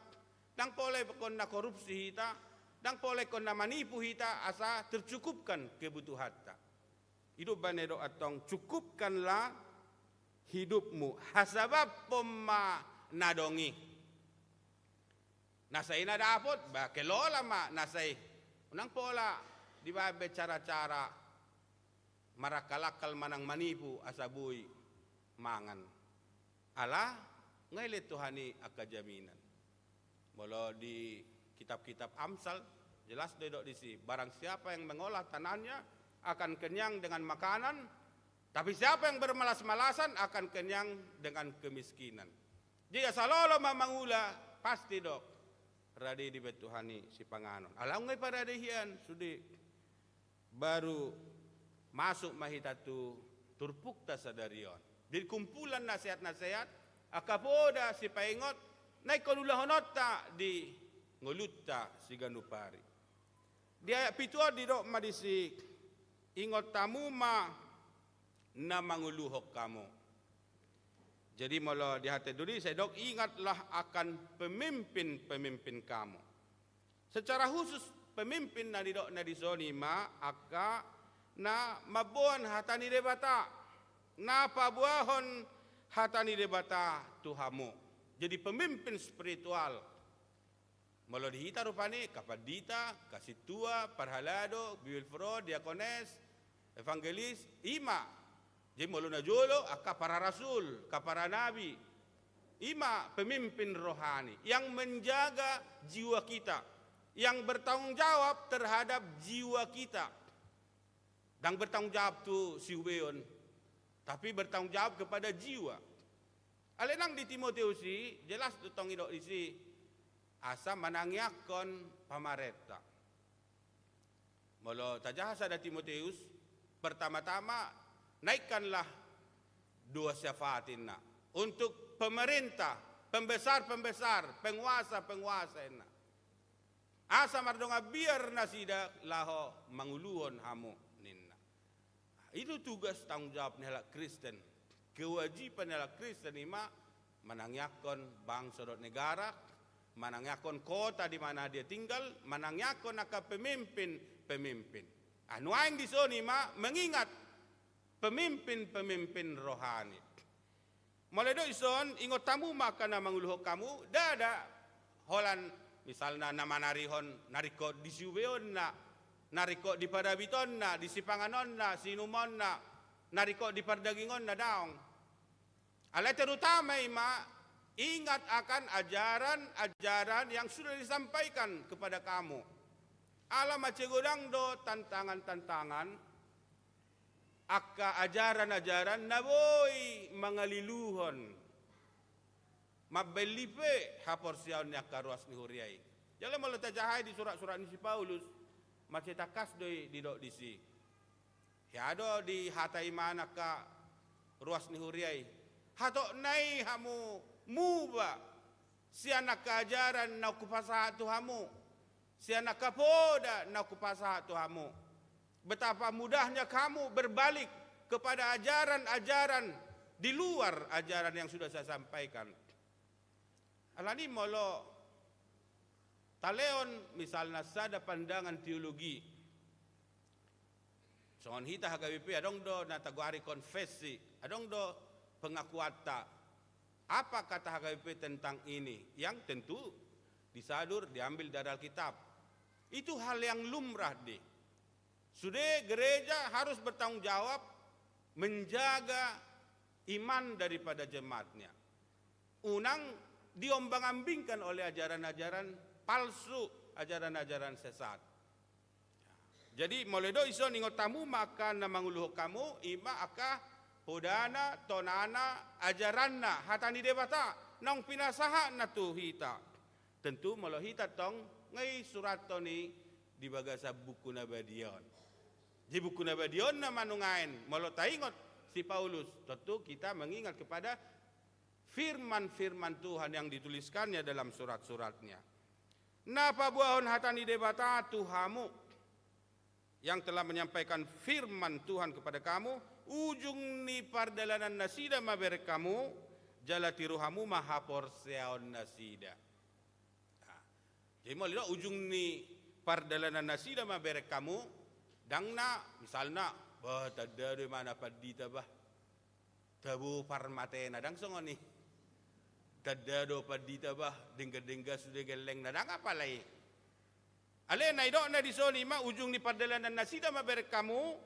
ndang pola ingkon na korupsi hita, ndang pola ingkon na manipu hita, asa tercukupkan kebutuhanta. I do umbahen na didok antong, cukupkanlah hidupmu, hasabaphon ma na adong i. Na sai na dapot, ba kelola ma na sai. Unang pola dibaen be cara-cara marangkal-angkal manang manipu asa boi mangan. Ala nunga dilehon Tuhan i angka jaminan. Molo di kitab-kitab Amsal, jelas do didok disi, barang siapa yang mengolah tanahnya akan kenyang dengan makanan, tapi siapa yang bermalas-malasan akan kenyang dengan kemiskinan. Jadi asa lolos ma mangula, pasti do rade dibaen Tuhan i sipanganon. Ala nunga diparade hian sude. Baru masuk ma hita tu turpukta sadari on. Jadi kumpulan nasehat-nasehat, angka poda sipaingot, na ingkon ulahononta di ngolunta siganup ari. Di ayat pitu on didok ma disi, ingot hamu ma na manguluhon hamu. Jadi molo di hata Indonesia didok, ingatlah akan pemimpin-pemimpin kamu. Secara khusus pemimpin na nidokna dison i ma angka na mamboan hata ni Debata, na paboahon hata ni Debata tu hamu. Jadi pemimpin spiritual. Molo di hita rupani, angka pandita, angka sintua, parhalado, bibil pro, diakones, evangelis, i ma. Jadi molo na jolo, angka para rasul, angka para nabi. I ma pemimpin rohani yang menjaga jiwa kita. yang bertanggung jawab terhadap jiwa kita. Ndang bertanggung jawab tu siubeon, tapi bertanggung jawab kepada jiwa. Alai nang di Timoteus i, jelas do tong didok disi, asa manangiangkon pamarenta. Molo tajaha sada Timoteus, pertama-tama naikkanlah doa syafaat inna untuk pemerintah, pembesar-pembesar, penguasa-penguasa inna. Asa mardongan biar nasida laho manguluhon hamu ninna. I do tugas tanggung jawab ni halak Kristen. Kewajiban ni halak Kristen i ma manangiangkon bangso dohot negara, manangiangkon kota di mana dia tinggal, manangiangkon angka pemimpin-pemimpin. Nuaeng dison i ma mengingat pemimpin-pemimpin rohani. Molo didok dison, ingot hamu ma angka na manguluhon hamu, ndada holan misalna na manarihon na ringkot di siubeonna, na ringkot di parabitonna, di sipanganonna, siinumonna, na ringkot di pardagingonna, daong. Alai terutama i ma ingat akan ajaran-ajaran yang sudah disampaikan kepada kamu. Ala mansai godang do tantangan-tantangan, angka ajaran-ajaran na boi mangaliluhon, mambaen lipe haporseaon ni angka ruas ni huria i. Jala molo tajaha i di surat-surat ni si Paulus, mansai tangkas do i didok disi. Hea do dihatai ibana angka ruas ni huria i. Hatopna i hamu muba sian angka ajaran naung hupasahat tu hamu, sian angka poda naung hupasahat tu hamu. Betapa mudahnya kamu berbalik kepada ajaran-ajaran di luar ajaran yang sudah saya sampaikan. Alani molo talehon misalna sada pandangan teologi, songon hita H K B P adong do na tagoari konfesi, adong do pengakuanta. Apa kata H K B P tentang ini? Yang tentu disadur, diambil dari Alkitab. Itu hal yang lumrah di. Sude gereja harus bertanggung jawab menjaga iman daripada jemaatnya. Unang diombang-ambingkan oleh ajaran-ajaran palsu, ajaran-ajaran sesat. Jadi molo didok dison, ingot hamu ma angka na manguluhon hamu, i ma angka podana, tonana, ajaranna, hata ni Debata naung pinasahatna tu hita. Tentu molo hita tong nga i surathon i di bagasan buku na badia on. Di buku na badia on nama nuaeng, molo taingot si Paulus, tentu kita mengingat kepada firman-firman Tuhan yang dituliskannya dalam surat-suratnya. Na paboahon hata ni Debata tu hamu, yang telah menyampaikan firman Tuhan kepada kamu, ujung ni pardalanan nasida ma bereng hamu, jala tiru hamu ma haporseaon nasida. Nah, jadi molo didok ujung ni pardalanan nasida ma bereng hamu, ndang na misalna, bah, tanda do ibana pandita bah, tabo parmatena, ndang songon i. Tanda do pandita bah, denggan-denggan sude gellengna, ndang apala i. Alai na didokna dison i ma ujung ni pardalanan nasida ma bereng hamu,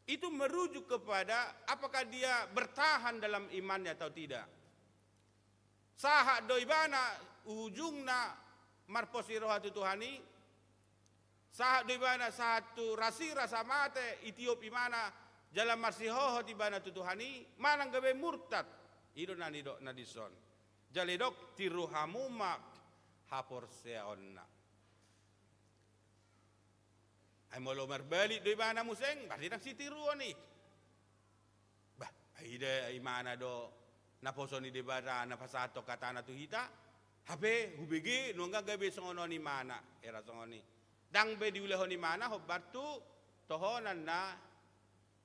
itu merujuk kepada apakah dia bertahan dalam imannya atau tidak. Sahat do ibana ujungna marpos ni roha tu Tuhan i, sahat do ibana sahat tu rasirasa mate, ditiop ibana jala marsihohot ibana tu Tuhan i, manang gabe murtad. I do na nidokna dison. Jala didok tiru hamu ma haporseaonna. Ai molo marbalik do ibana muse, berarti ndang sitiruon i. Bah, ai da imana do naposo ni Debata na pasahathon hatana tu hita, hape hubege nunga gabe songon on imana, hera songon i. Ndang be diulahon imana hombar tu tohonan na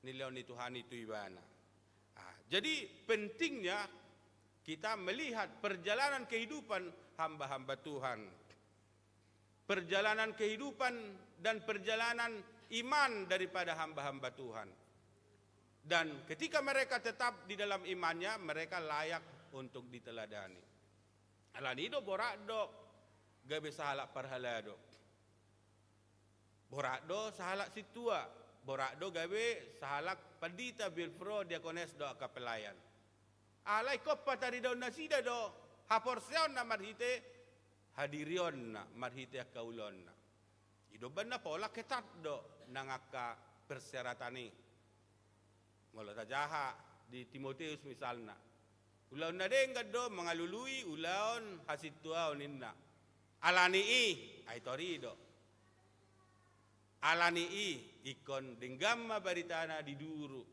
nilehon ni Tuhan i tu ibana. Ah, jadi pentingnya kita melihat perjalanan kehidupan hamba-hamba Tuhan. Perjalanan kehidupan dan perjalanan iman daripada hamba-hamba Tuhan. Dan ketika mereka tetap di dalam imannya, mereka layak untuk diteladani. Alani do borat do gabe sahalak parhalado. Borat do sahalak sintua. Borat do gabe sahalak pandita, biar pro, diakones dohot angka pelayan. Alai ingkon pataridaon nasida do haporseaon na marhite hadirionna marhite angka ulaonna. I do umbahen na pola ketat do nang angka persyaratan i. Molo tajaha di Timoteus misalna, ulaon na denggan do mangalului ulaon hasintuaon ninna. Ala ni i, ai tori do. Ala ni i, ingkon denggan ma baritana di duru.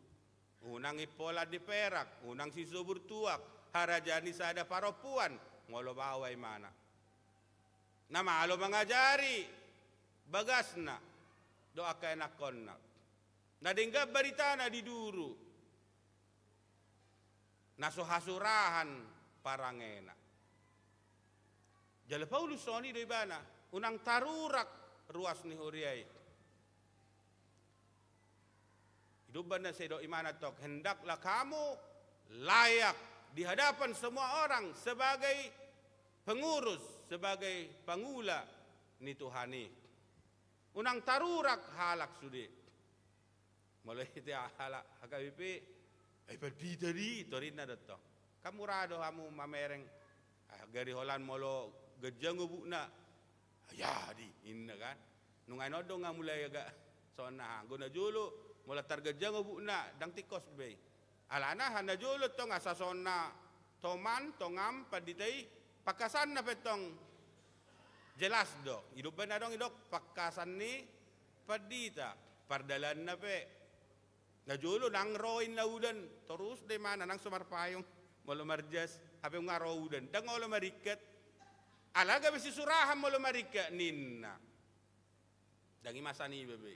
Unang impolan ni perak, unang sisobur tuak, harajaon ni sada parompuan, molo baoa imana. Na malo mangajari bagasna dohot angka ianakkonna. Na denggan baritana di duru. Na so hasurahan parangena. Jala Paulus songon i do ibana, unang tarurak ruas ni huria i. I do umbahen na sai didok imana tong, hendaklah kamu layak di hadapan semua orang sebagai pengurus, sebagai pangula ni Tuhan i. Unang tarurak halak sude. Molo hita halak H K B P, ai pandita do i, torinna do tong. Kan mura do hamu mamereng, ah, gari holan molo ganjang obukna, ah, jadi, inna kan. Nunga i on do nga mulai agak songon aha, anggo na jolo, molo targanjang obukna, ndang tingkos be i. Alana aha na jolo tong asa songon na toman, tongam, pandita i, pangkasanna pe tong jelas do. I do umbahen adong didok pangkasan ni pandita, pardalananna pe. Na jolo nang ro inna udan, torus do imana nang so marpayung, molo marjas, hape nunga ro udan. Ndang olo maringkat. Ala gabe sisurahan molo maringkat ninna. Ndang i masa niba be.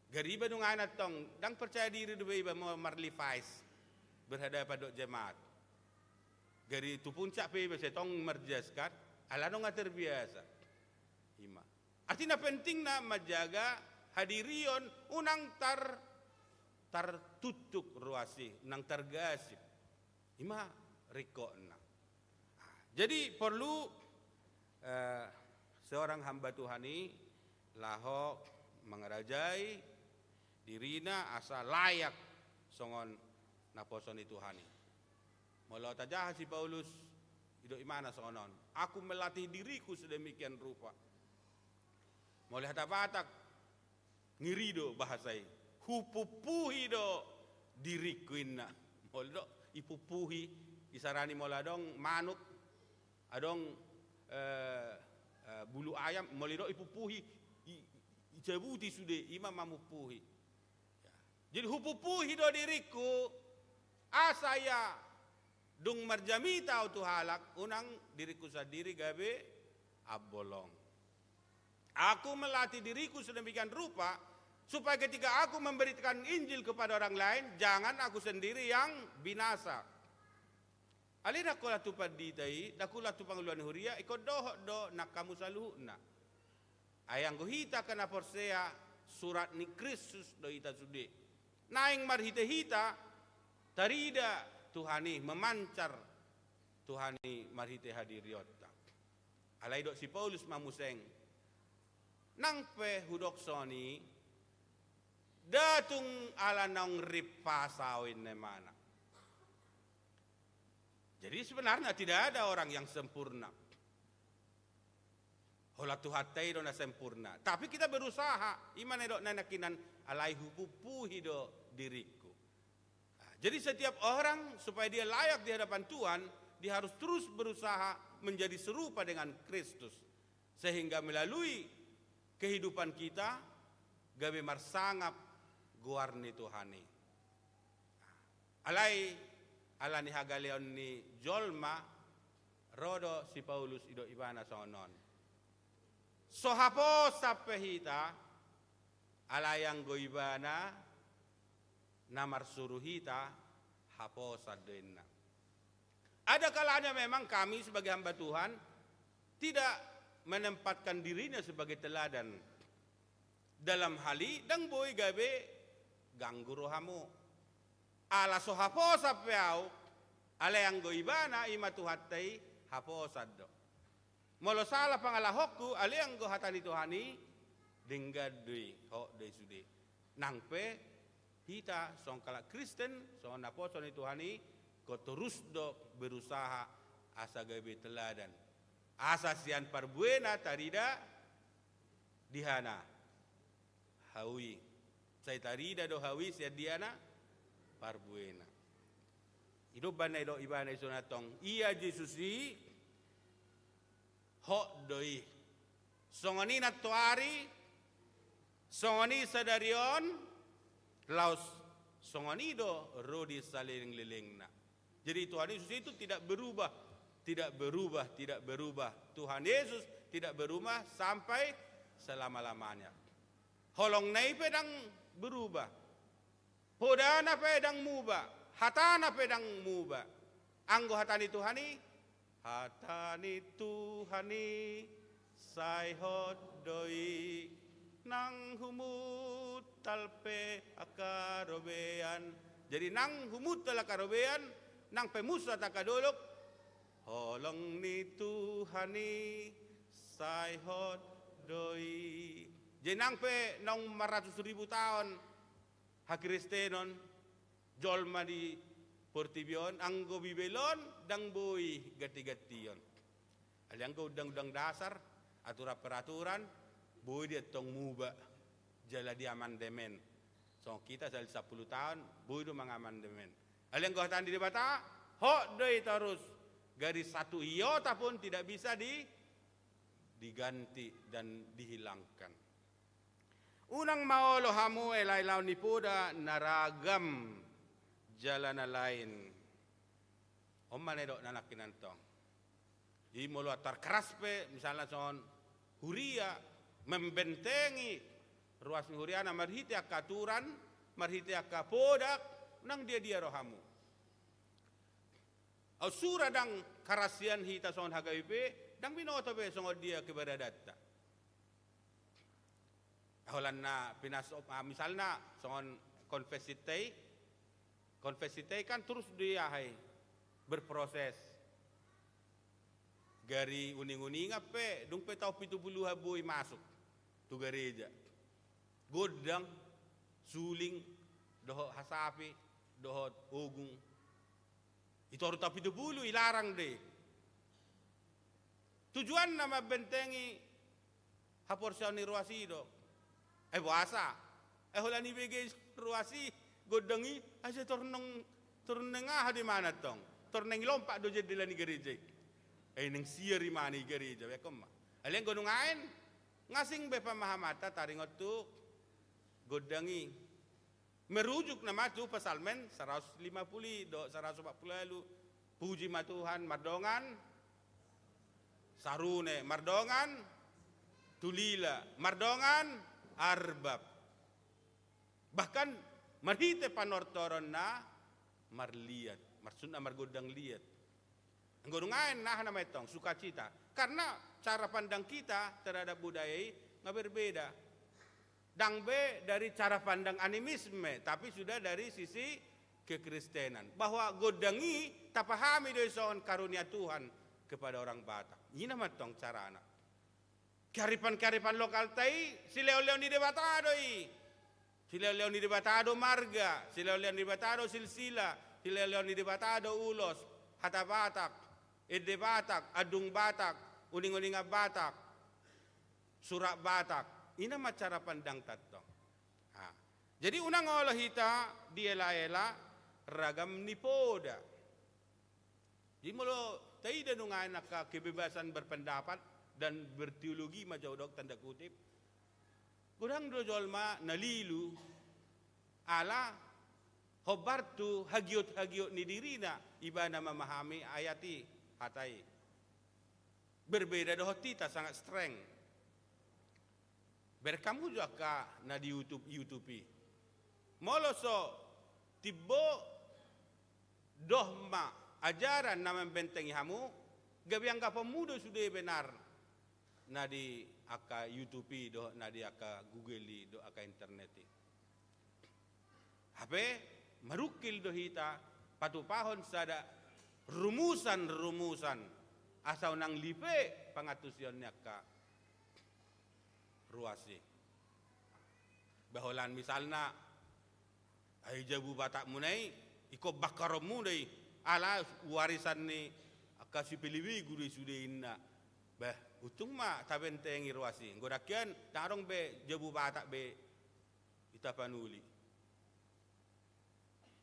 Gari iba nunga i antong, ndang percaya diri dope iba molo mar-Levi's berhadapan dohot jemaat. Gari tu puncak pe iba sai tong marjas kan, ala nunga terbiasa. Ima. Artina pentingna manjaga hadirion, unang tar-, tartuktuk ruas i, unang targasip. Ima ringkotna. Jadi porlu, eh, seorang hamba Tuhan i laho mangarajai dirina asa layak songon naposo ni Tuhan i. Molo tajaha si Paulus, didok imana songon on, "Aku melatih diriku sedemikian rupa." Molo hata Batak, ngeri do bahasa i. Hupuppuhi do diringku inna. Molo didok ipuppuhi, isarani molo adong manuk, adong, eh, eh, bulu ayam, molo didok ipuppuhi, i, icabuti sude, ima mamuppuhi. Ya. Jadi hupuppuhi do diringku, asa ia dung marjamita au tu halak, unang diringku sandiri gabe ambolong. Aku melatih diriku sedemikian rupa, supaya ketika aku memberitakan Injil kepada orang lain, jangan aku sendiri yang binasa. Alai ndang holan tu pandita i, ndang holan tu pangula ni huria, ingkon dohot do nang hamu saluhutna. Ai anggo hita angka na porsea, surat ni Kristus do hita sude. Naeng marhite hita, tarida Tuhan i, memancar Tuhan i marhite hadirionta. Alai didok si Paulus ma muse, nang pe hudok songon i, nda tung ala naung rimpasa au inna imana. Jadi sebenarnya tidak ada orang yang sempurna. Holan Tuhanta i do na sempurna. Tapi kita berusaha, ima na didok nangkinan, alai hupuppuhi do diringku. Nah, jadi setiap orang supaya dia layak di hadapan Tuhan, dia harus terus berusaha menjadi serupa dengan Kristus. Sehingga melalui kehidupan kita, gabe marsangap goar ni Tuhan i. Alai, ala ni hagaleon ni jolma, ro do si Paulus, didok ibana songon on. So haposan pe hita, alai anggo ibana na marsuru hita, haposan do inna. Ada kalanya memang kami sebagai hamba Tuhan tidak menempatkan dirinya sebagai teladan. Dalam hal i, ndang boi gabe ganggu rohamu. Ala so haposan pe au, alai anggo ibana, ima Tuhanta i, haposan do. Molo sala pangalahonku, alai anggo hata ni Tuhan i, denggan do i, hot do i sude. Nang pe hita songon halak Kristen, songon naposo ni Tuhan i, ingkon torus do berusaha asa gabe teladan. Asa sian parbuena tarida di hana hau i. Sai tarida do hau i sian di hana parbuena. I do umbahen na didok ibana dison antong, ia Jesus i hot do i. Songon i nantoari, songon i sadari on, laos songon i do ro di salelenglelengna. Jadi Tuhan Yesus itu tidak berubah, tidak berubah, tidak berubah. Tuhan Yesus tidak berubah sampai selama-lamanya. Holongna i pe ndang berubah. Podana pe ndang muba, hatana pe ndang muba. Anggo hata ni Tuhan i, hata ni Tuhan i sai hot do i, nang humuntal pe angka robean. Jadi nang humuntal angka robean, nang pe munsat angka dolok, holong ni Tuhan i sai hot do i. Jadi nang pe naung maratus ribu taon hakristenon jolma di portibi on, anggo Bibel on ndang boi ganti-gantion. Alai anggo undang-undang dasar, aturan-peraturan, boi do antong muba jala diamandemen. Songon hita sahali sampulu taon boi do mangamandemen. Alai anggo hata ni Debata, hot do i torus. Garis satu iota pun tidak bisa di, diganti dan dihilangkan. Unang ma olo hamu elaelaon ni poda na ragam jala na lain. On ma na didok na nangkin antong. Jadi molo antar keras pe, misalna songon huria, membentengi ruas ni huriana marhite angka aturan, marhite angka poda, unang dia-dia rohamu. Au sura ndang karasian hita songon H K B P, ndang binoto be songon dia keberadaanta. Holan na pinas, ah, misalna songon konfesinta i, konfesinta i kan terus di aha i, berproses. Gari uning-uningan pe, dung pe taon pitu pulu boi masuk tu gareja. Gondang, suling, dohot hasapi, dohot ogung. Itoru taon pitu pulu, ilarang do i. Tujuanna mambentengi haporseaon ni ruas i do. Ai boasa? Ai holan ibege ruas i, gondang i, ai sai tornong, tornong aha do imana antong? Tornong i lompak do jendela ni gareja i. Ai naeng siar imana i gareja, bekkon ma. Alai anggo nuaeng, nunga asing be pemahamanta taringot tu gondang i. Merujuk nama tu Psalmen saratus lima pulu i dohot saratus opat pulu ualu. Puji ma Tuhan, mardongan sarune, mardongan tulila, mardongan arbab. Bahkan marhite panortoronna marliat, maksudna margondang liat. Anggo nuaeng aha nama antong, sukacita. Karena cara pandang kita terhadap budaya i nunga berbeda. Ndang be dari cara pandang animisme, tapi sudah dari sisi kekristenan. Bahwa gondang i tapahami do i songon karunia Tuhan kepada orang Batak. I nama antong carana. Kearifan-kearifan lokalta i, silehon-lehon ni Debata do i. Silehon-lehon ni Debata do marga, silehon-lehon ni Debata do silsila, silehon-lehon ni Debata do ulos, hata Batak, ende Batak, andung Batak, uning-uningan Batak, surat Batak. I nama cara pandangta antong. Ha. Jadi unang olo hita dielaela ragam ni poda. Jadi molo taida nuaeng angka kebebasan berpendapat dan berteologi ma jo didok tanda kutip, godang do jolma na lilu ala hombar tu hagiot-hagiot ni dirina ibana memahami ayat i, hata i. Berbeda dohot hita, sangat streng. Bereng hamu jo angka na di YouTube, YouTube i. Molo so timbo dohot ma ajaran na mambentengi hamu, gabe anggaponmu do sude benar na di angka YouTube i dohot na di angka Google i dohot angka internet i. Hape marungkil do hita patupahon sada rumusan-rumusan asa unang lipe pangantusion ni angka ruas i. Ba holan misalna, ai jabu Batakmuna i, ingkon bangkaronmuna i, ala warisan ni angka sipelebegu do i sude inna. Untung ma tabentengi ruas i. Godang hian, ndang adong be jabu Batak be i tapanuli.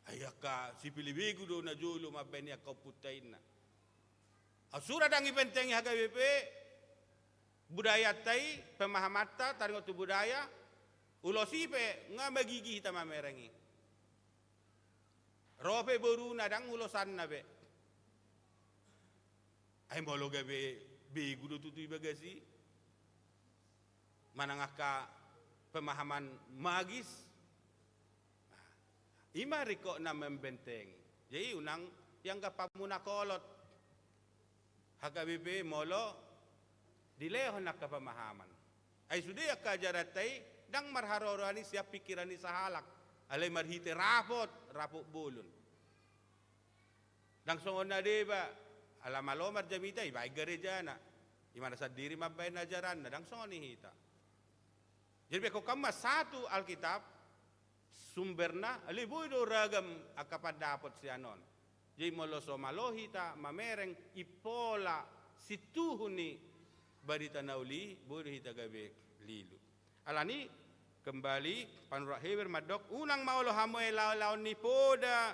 Ai angka sipili begu do na jolo mambaen i angka ompunta inna. Ai sura ndang ibentengi H K B P budayanta i, pemahamanta taringot tu budaya, ulos i pe nga magigi hita mamereng i. Ro pe boruna ndang ulosanna be. Ai molo gabe begu do tutu i bagas i. Manang angka pemahaman magis. Nah, i ma ringkot na membentengi. Jadi unang ianggap hamuna kolot H K B P molo dilehon angka pemahaman. Ai sude angka ajaranta i ndang marharoroan i sian pingkiran ni sahalak. Alai marhite rapot, rapot bolon. Ndang songon na deba, ala malo marjamita, ibaen garejana. Imana sandiri mambaen ajaranna, ndang songon i hita. Jadi, baen hamu ma satu Alkitab, sumberna, alai boi do ragam angka pandapot sian on. Jadi, molo so malo hita mamereng, impola situhu ni barita na uli, boi do hita gabe lilu. Alani, kembali, panurat Heber mandok, unang ma olo hamu laon-laon ni poda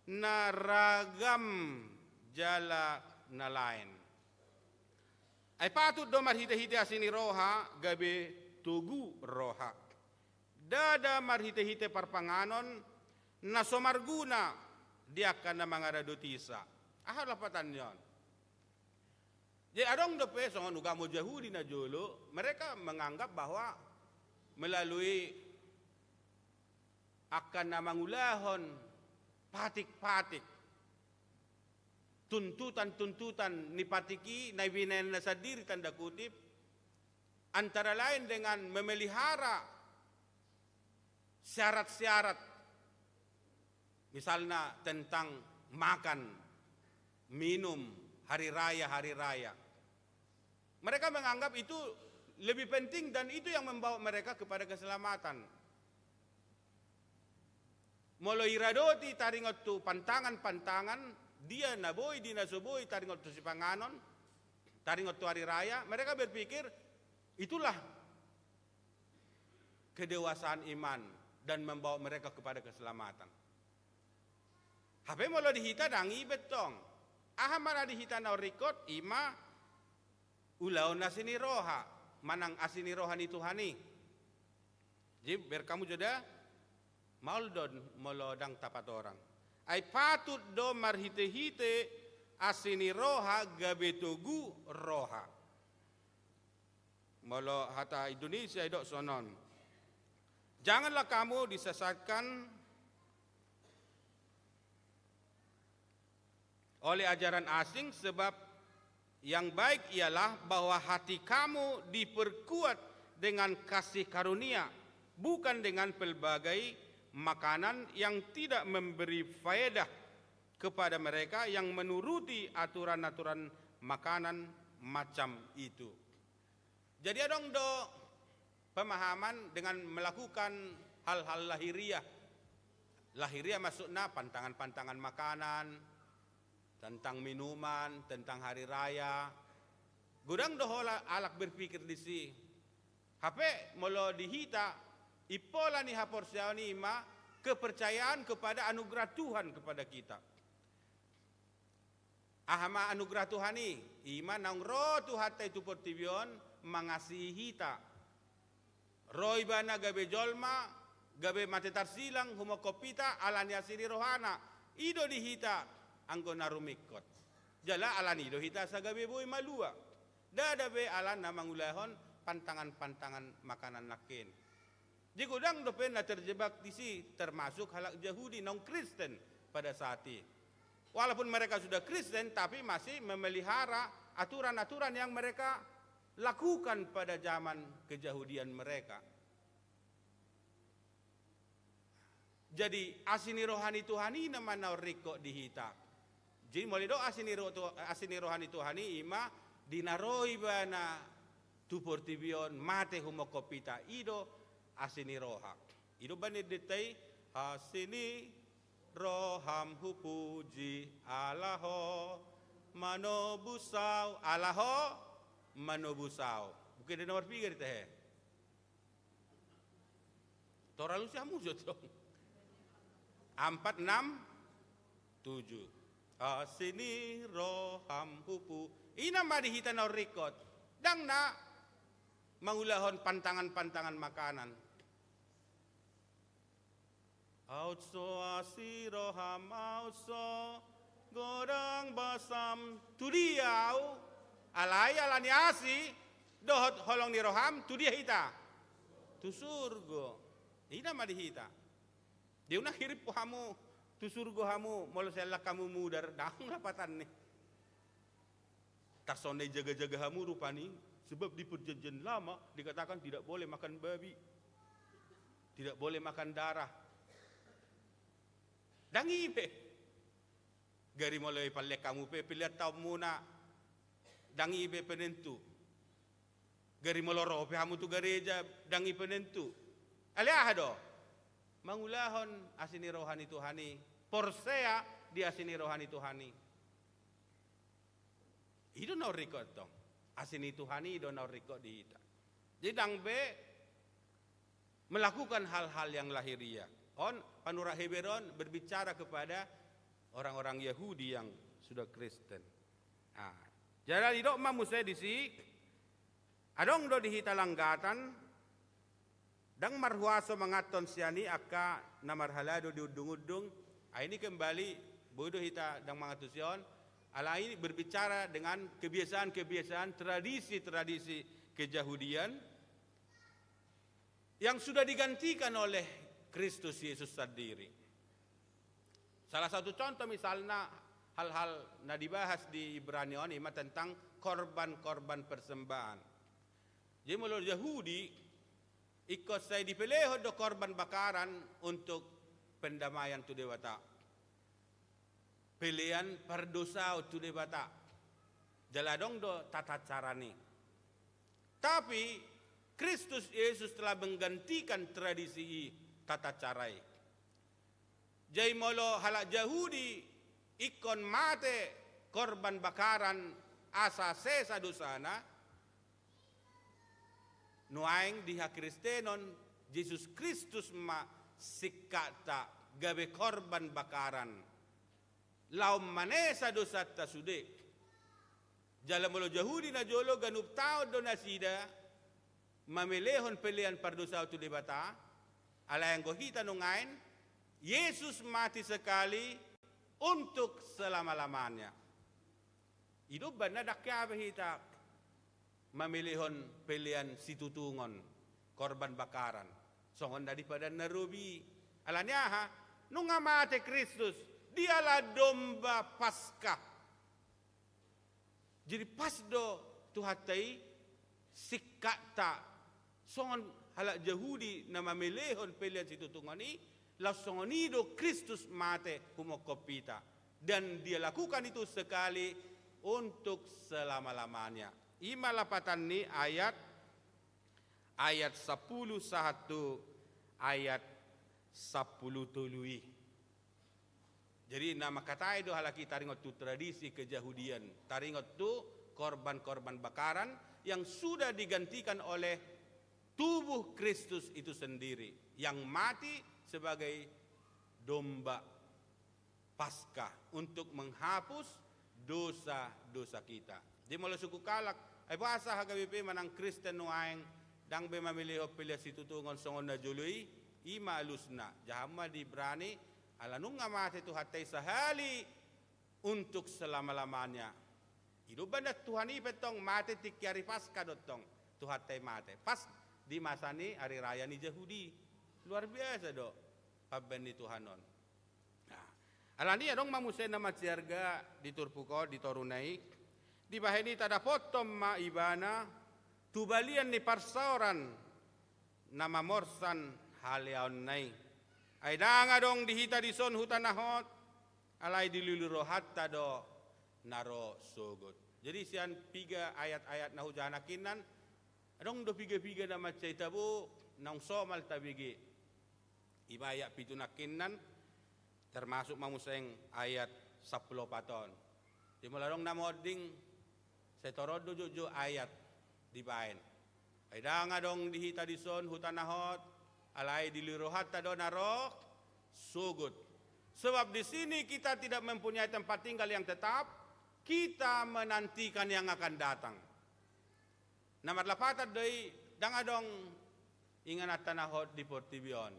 na ragam jala na laen. Ai patut do marhite-hite asi ni roha gabe togu roha. Ndada marhite-hite parpanganon na so marguna di angka na mangaradotisa. Aha lapatanna on? Jadi adong dope songon ugamo Jahudi na jolo, mereka menganggap bahwa melalui angka na mangulahon patik-patik, tuntutan-tuntutan ni patik i na binaenna sandiri, tanda kutip, antara lain dengan memelihara syarat-syarat, misalna tentang makan, minum, hari raya, hari raya. Mereka menganggap itu lebih penting dan itu yang membawa mereka kepada keselamatan. Molo iradoti taringot tu pantangan-pantangan, dia na boi, dia na so boi, taringot tu sipanganon, taringot tu hari raya, mereka berpikir itulah kedewasaan iman dan membawa mereka kepada keselamatan. Hape molo di hita ndang i be tong. Aha ma na di hita na ringkot, i ma ulaon asi ni roha, manang asi ni roha ni Tuhan i. Jadi, berkamu joda, maol do molo ndang tapatorang. Ai patut do marhite-hite asi ni roha gabe togu roha. Molo hata Indonesia idok sonon. Janganlah kamu disesatkan oleh ajaran asing, sebab yang baik ialah bahwa hati kamu diperkuat dengan kasih karunia, bukan dengan pelbagai makanan yang tidak memberi faedah kepada mereka yang menuruti aturan-aturan makanan macam itu. Jadi adong do pemahaman dengan melakukan hal-hal lahiriah. Lahiriah maksudna pantangan-pantangan makanan, tentang minuman, tentang hari raya. Godang do holan halak berpikir disi. Hape molo di hita, impola ni haporseaon i ma kepercayaan kepada anugerah Tuhan kepada kita. Aha ma anugerah Tuhan i? I ma naung ro Tuhanta i tu portibi on mangasihi hita. Ro Ibana gabe jolma, gabe mate tarsilang, humongkop hita, ala ni asi ni rohana. I do di hita anggo na rumingkot. Jala ala ni i do hita asa gabe boi malua. Ndada be ala na mangulahon pantangan-pantangan makanan nangkin. Jadi godang dope na terjebak disi, termasuk halak Jahudi naung Kristen pada saat i. Walaupun mereka sudah Kristen, tapi masih memelihara aturan-aturan yang mereka lakukan pada zaman kejahudian mereka. Jadi, asi ni roha ni Tuhan i nama na ringkot di hita. Jadi, molo didok asi ni ro-, tu-, asi ni roha ni Tuhan i, i ma di na ro Ibana tu portibi on mate humongkop hita, i do asi ni roha. I do umbahen didok i, asi ni roham hupuji ala Ho manobus au, ala Ho manobus ahu. Buku ende nomor piga di tahe? Toralu si hamu jo tong. Ampat, enam, tujuh. Asi ni roham hupu. Ina ma di hita na ringkot. Ndang na mangulahon pantangan-pantangan makanan. Aut so asi roham, aut so godang basam. Tu dia ahu? Alai ala ni asi dohot holong ni roham, tu dia hita? Tu surgo. Ina ma di hita. Dia unang hirim hamu tu surgo hamu molo sai allang hamu mudar, ndang lapatanni. Tarsongon na ijaga-jaga hamu rupani, sebab di Perjanjian Lama dikatakan tidak boleh makan babi, tidak boleh makan darah. Ndang i be. Gari molo ipallean hamu pe pelean taonmuna, ndang i be penentu. Gari molo ro pe hamu tu gareja, ndang i penentu. Alai aha do? Mangulahon asi ni roha ni Tuhan i, porsea di asi ni roha ni Tuhan i. I do na ringkot tong. Asi ni Tuhan i do na ringkot di hita. Jadi ndang be melakukan hal-hal yang lahiriah. On, panurat Heber on berbicara kepada orang-orang Yahudi yang sudah Kristen. Nah, jadi didok ma muse disi, adong do di hita langgatan, ndang marhuaso manganhon sian i angka na marhalado di undung-undung. Ai ni kembali, boi do hita ndang mangantusi on. Alai berbicara dengan kebiasaan-kebiasaan, tradisi-tradisi kejahudian yang sudah digantikan oleh Kristus Yesus sendiri. Salah satu contoh misalna hal-hal na dibahas di Ibrani on, ima tentang korban-korban persembahan. Jadi molo Jahudi, ingkon sai dipelehon do korban bakaran untuk pendamaian tu Debata. Pelean pardosaon tu Debata. Jala adong do tata carana i. Tapi Kristus Yesus telah menggantikan tradisi i, tata cara i. Jadi molo halak Jahudi ingkon mate korban bakaran asa sesa dosana, nuaeng di hakristenon, Jesus Kristus ma singkatta gabe korban bakaran laho manesa dosanta sude. Jala molo Jahudi na jolo ganup taon do nasida mamelehon pelean pardosaon tu Debata, alai anggo hita nuaeng, Yesus mati sekali untuk selama-lamanya. I do umbahen na ndang hea be hita mamelehon pelean situtungon, korban bakaran, songon na di Padan na Robi. Ala ni aha? Nunga mate Kristus, dialah domba Paskah. Jadi pas do Tuhanta i singkatta songon halak Jahudi na mamelehon pelean situtungon i, laos songon i do Kristus mate humongkop hita. Dan Dia lakukan itu sekali untuk selama-lamanya. I ma lapatan ni ayat, ayat sampulu sahat tu ayat sampulu tolu i. Jadi na mangkatai do halak i taringot tu tradisi kejahudian, taringot tu korban-korban bakaran yang sudah digantikan oleh tubuh Kristus itu sendiri yang mati sebagai domba Paskah untuk menghapus dosa-dosa kita. Jadi molo sungkun halak, ai boasa H K B P manang Kristen nuaeng ndang be mamelehon pelean situtungon songon na jolo i? I ma alusna, jaha ma di Ibrani, ala nunga mate Tuhanta i sahali untuk selama-lamanya. I do umbahen na Tuhan i pe tong mate tingki ari Paskah do tong Tuhanta i mate. Pas di masa ni ari raya ni Jahudi. Luar biasa do pambahen ni Tuhan on. Nah, ala ni adong ma muse na mansai arga di turpuk on, di toruna i. Dibahen i tadapothon ma ibana tu balian ni parsaoran na mamorsan haleaonna i. Ai ndang adong di hita dison huta na hot, alai dilului rohanta do na ro sogot. Jadi sian piga ayat-ayat na hujaha nangkinan, adong do piga-piga na mansai tabo, naung somal tabege. Ima ayat pitu nangkinan, termasuk ma muse ayat sampulu opat on. Jadi molo adong na monding, sai toron do jotjot ayat. dibaen. Ai ndang adong di hita dison huta na hot, alai di rohanta do na ro sogot. Sebab di sini kita tidak mempunyai tempat tinggal yang tetap, kita menantikan yang akan datang. Na marlapatan do i, ndang adong ingananta na hot di portibi on.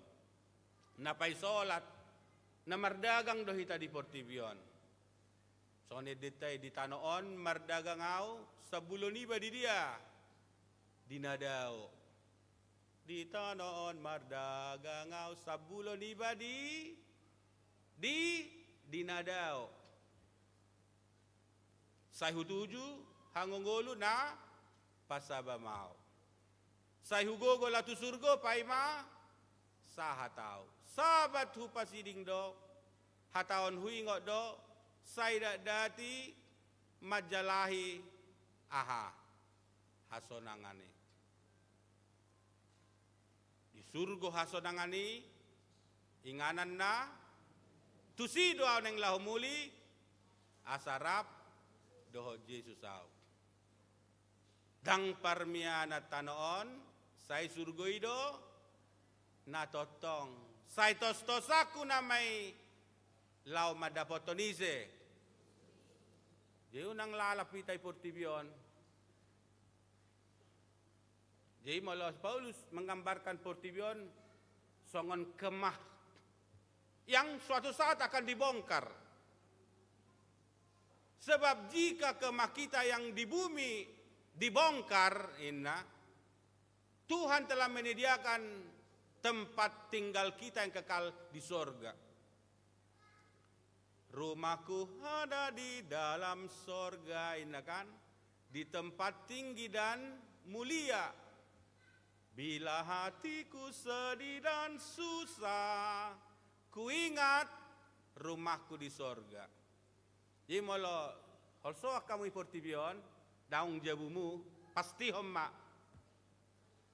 Na paisolat, na mardagang do hita di portibi on. Songon endenta i, di tano on mardagang ahu, sambulo niba di dia? Di na dao. Di tano on mardagang ahu, sambulo niba di, di, di na dao. Sai hutuju hangoluan na pasabam ahu. Sai hugogo laho tu surgo, paima sahat ahu. Sabat hupasiding do, hata on huingot do, sai dakdanak i manjalahi aha? Hasonangan i. Di surgo hasonangan i, ingananna, tusi do ahu naeng laho muli, asa rap dohot Jesus ahu. Ndang parmianan tano on, sai surgo i do na tongtong. Sai tostosanku nama i laho mandapothon ise? Jadi unang lalap hita i portibi on. Jadi molo Paulus menggambarkan portibi on songon kemah yang suatu saat akan dibongkar. Sebab jika kemah kita yang di bumi dibongkar, inna, Tuhan telah menyediakan tempat tinggal kita yang kekal di sorga. Rumahku ada di dalam sorga, inna kan, di tempat tinggi dan mulia. Bila hatiku sedih dan susah, kuingat rumahku di sorga. Jadi molo holsoan hamu i portibi on, daong jabumu, pastihon ma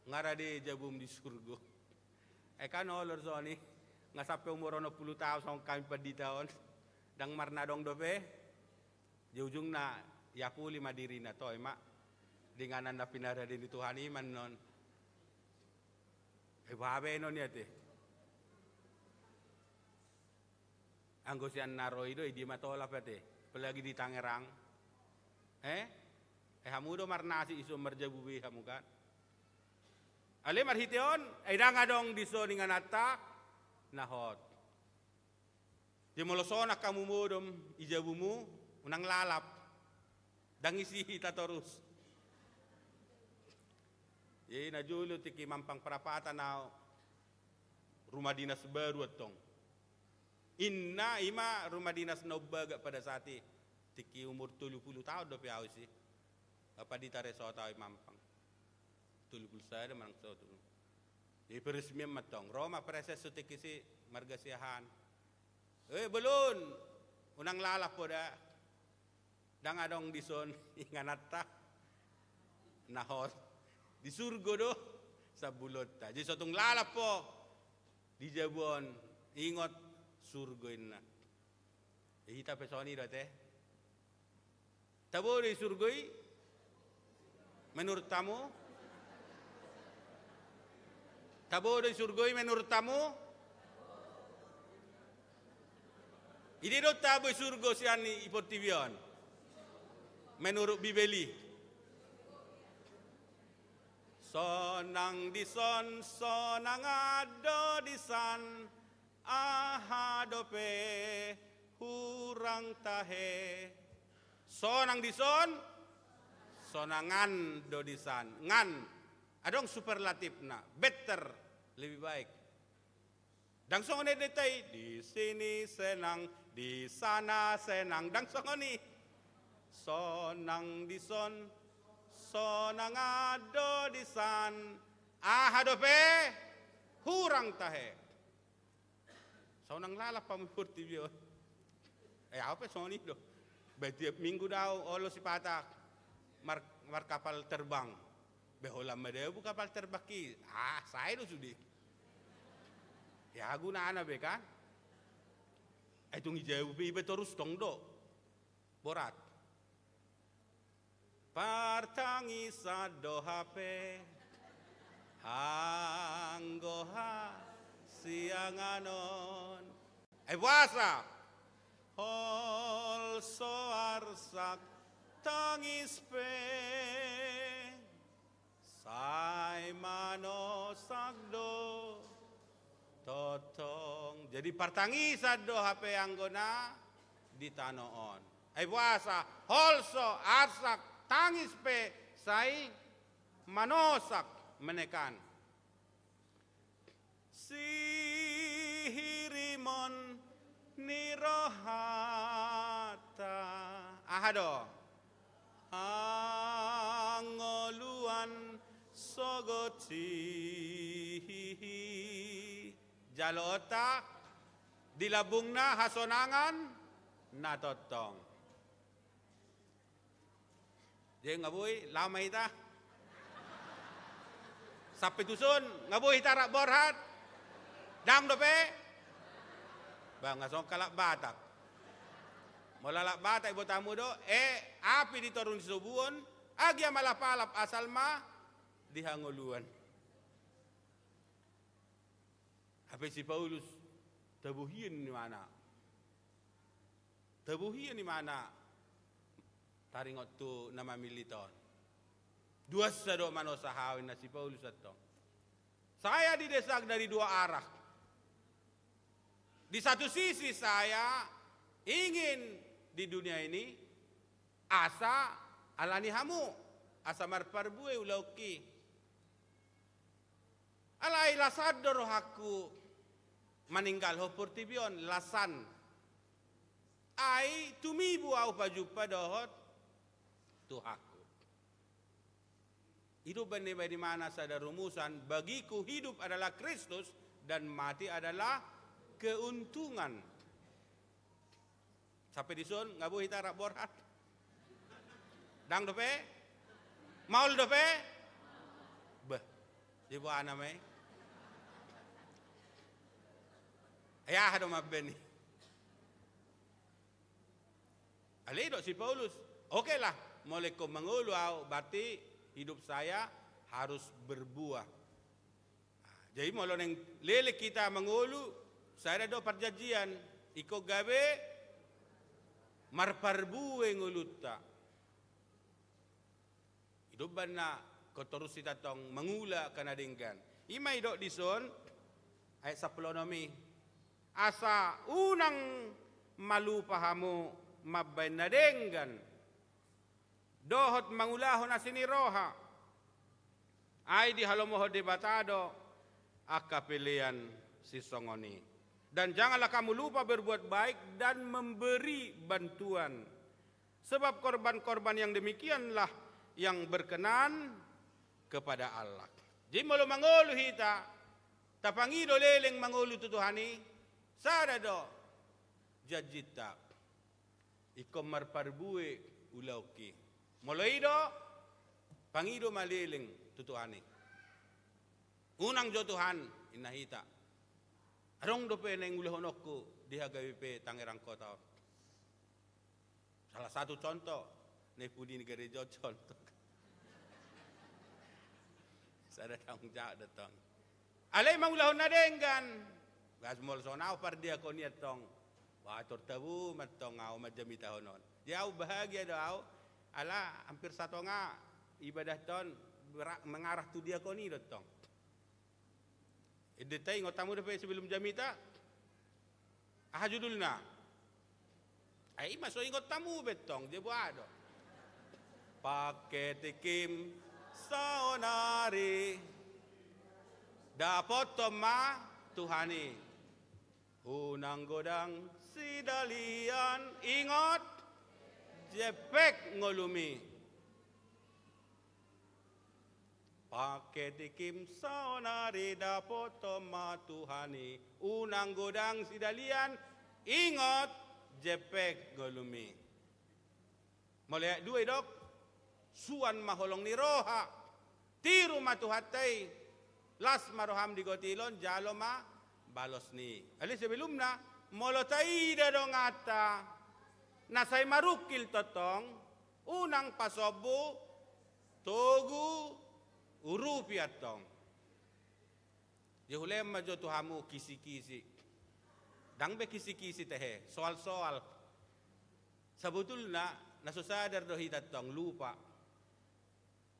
nga rade jabum di surgo. Ai kan olo do songon i, nga sampe umur onom pulu taon songon hami pandita on, ndang marnadong dope. Di ujungna iapuli ma dirina, toe ma, di inganan na pinarade ni Tuhan i ma annon. Ai boha baenon i ate? Anggo sian na ro i do, i dia ma tolap ate, apalagi di Tangerang. Eh? Eh, hamu do marnasi, ison marjabu be hamu kan. Alai marhite on, ai ndang adong dison ingananta na hot. Jadi molo sonang hamu modom i jabumu, unang lalap. Ndang isi hita torus. Jadi na jolo tingki Mampang Prapatan ahu, rumah dinas baru antong. Inna, i ma rumah dinas na umbaga pada saat i. Tingki umur tolu pulu taon dope ahu disi. Apa ditarasot ahu i Mampang. Tolu pulu sada manang so tolu. Jadi peresmian ma antong. Ro ma praeses tu tingki si marga Siahaan. Eh, bolon, unang lalap ho da. Ndang adong dison ingananta na hot. Di surgo do sambulonta. Jadi so tung lalap ho di jabu on, ingot surgo, inna. Eh, hita pe songon i do ate. Tabo do i surgo i menurut hamu? Tabo do i surgo i menurut hamu? Ida do tabo i surgo sian i portibi on menurut Bibel i? Sonang dison, sonangan do disan, aha dope hurang tahe. Sonang dison, sonangan do disan. Ngan. Adong superlatifna. Better, lebih baik. Ndang songon endenta i, di sini senang, di sana senang. Ndang songon i. Sonang dison, sonangan do disan, aha dope hurang tahe. Sai unang lalap hamu i portibi on. Eh, ahu pe songon i do. Ba tiap minggu do ahu olo sipata mar-, markapal terbang. Be holan madabu kapal terbang i. Ah, sae do sude. Aha gunana be kan? Ai tung i jabu pe iba torus tong do. Borat. Partangisan do hape anggo hasiangan on. Ai boasa? Holso arsak tangis pe sai manosak do tongtong. Jadi partangisan do hape anggo na di tano on. Ai boasa? Holso arsak tangis pe sai manosak, menekan. Sihirimon ni rohanta. Aha do? Hangoluan sogot sihihi. Jaloonta di lambungna hasonangan na tongtong. Jadi nga boi, laho ma hita. Sampe tuson, nga boi hita rap borhat. Dang dope? Ba nga songon halak Batak. Molo halak Batak ibotomu do, e, api di toru ni sisobuon, agia malapalap asal ma di hangoluan. Hape si Paulus, tabo hian imana. Tabo hian imana taringot tu na mamillit on. Duansa do manosa hau, inna si Paulus antong. Saya didesak dari dua arah. Di satu sisi saya ingin di dunia ini asa alani hamu, asa marparbue ulaonki. Alai lasan do rohangku maninggalhon portibi on, lasan. Ai tumibu au pajumpa dohot Tuhanku. I do umbahen na ibaen imana sada rumusan, bagiku hidup adalah Kristus dan mati adalah keuntungan. Sampe dison nga boi hita rap borhat. Dang dope? Maol dope? Bah, di boana ma i? Ai aha do mambaen i? Alai didok si Paulus, oke lah, molo ingkon mangolu au, berarti hidup saya harus berbuah. Jadi molo naeng leleng hita mangolu, sada do parjanjian, ingkon gabe marparbue ngolunta. I do umbahen na ingkon torus hita tong mangula angka na denggan. I ma didok dison, ayat sampulu onom i. Asa unang malupa hamu mambaen na denggan dohot mangulahon asi ni roha. Ai dihalomohon Debata do angka pelean sisongon i. Dan janganlah kamu lupa berbuat baik dan memberi bantuan. Sebab korban-korban yang demikianlah yang berkenan kepada Allah. Jadi molo mangolu hita, tapangido leleng mangolu tu Tuhan i, sada do janjinta. Ingkon marparbue ulaonki. Molo i do, pangido ma leleng tu Tuhan i. Unang jo Tuhan, inna hita. Adong dope naeng ulahononku di H K B P Tangerang Kota on. Salah satu contoh, naeng pudi ni gareja on contoh. Sada tanggung jawab do tong. Alai mangulahon na denggan. Asa molo songon au pardiakon i antong. Wah, tor tabo ma antong au manjamitahon on. Jadi au bahagia do au, ala hampir satonga ibadahta on mengarah tu diakon i do antong. Ende ta ingot hamu dope sebelum jamita? Aha judulna? Ai ima so ingot hamu be antong, jadi boha do? Pangke tingkim saonari, dapothon ma Tuhan i. Unang godang sidalian, ingot jempek ngolumi. Pangke tingkim saonari, dapothon ma Tuhan i. Unang godang sidalian, ingot jempek ngolumi. Molo ayat dua didok, suan ma holong ni roha, tiru ma Tuhanta i, las ma roham di gotilon, jalo ma balos ni i. Alai sebelumna, molo taida donganta na sai marungkil tongtong, Unang pasombu togu urupi antong. Jadi hulehon ma jo tu hamu kisi-kisi. Ndang be kisi-kisi tehe, soal-soal. Sabotulna na so sadar do hita antong, lupa.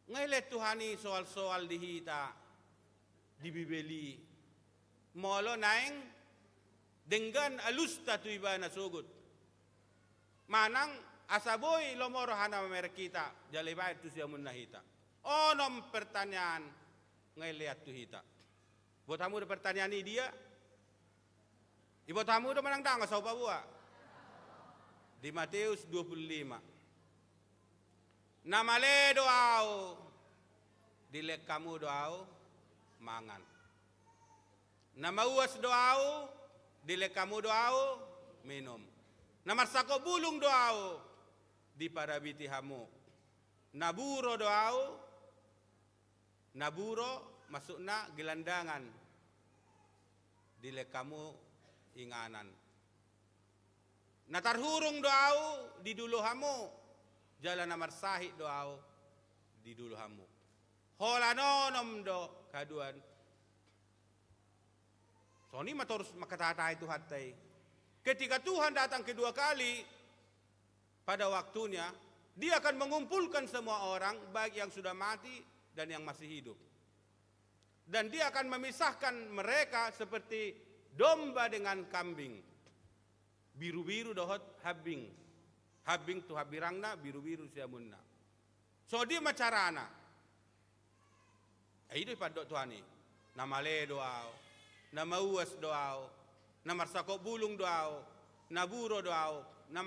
Nga dilehon Tuhan i soal-soal di hita di Bibel i. Molo naeng denggan alusta tu ibana sogot. Manang asa boi lomo rohana mamereng hita, jala dibaen tu siamunna hita. Onom pertanyaan nga dilehon tu hita. Buat hamu do pertanyaan i dia? Iboto hamu do manang ndang, asa hupaboa? Di Mateus dua puluh lima. Na male do ahu, dilehon hamu do ahu mangan. Na mauas do ahu, dilehon hamu do ahu minum. Na marsangkop bulung do ahu, diparabiti hamu. Na buro do ahu, na buro maksudna gelandangan, dilehon hamu inganan. Na tarhurung do ahu, didulo hamu, jala na marsahit do ahu, didulo hamu. Holan onom do haduan. Songon i ma torus mangkatahatahi Tuhanta i. Ketika Tuhan datang kedua kali, pada waktunya, Dia akan mengumpulkan semua orang, baik yang sudah mati dan yang masih hidup. Dan Dia akan memisahkan mereka seperti domba dengan kambing. Birubiru dohot hambing. Hambing tu hambirangna, birubiru siamunna. Songon dia ma carana. Ai i do dipandok Tuhan i. Na male do ahu, na mauas do ahu, na marsangkop bulung do ahu, na buro do ahu, na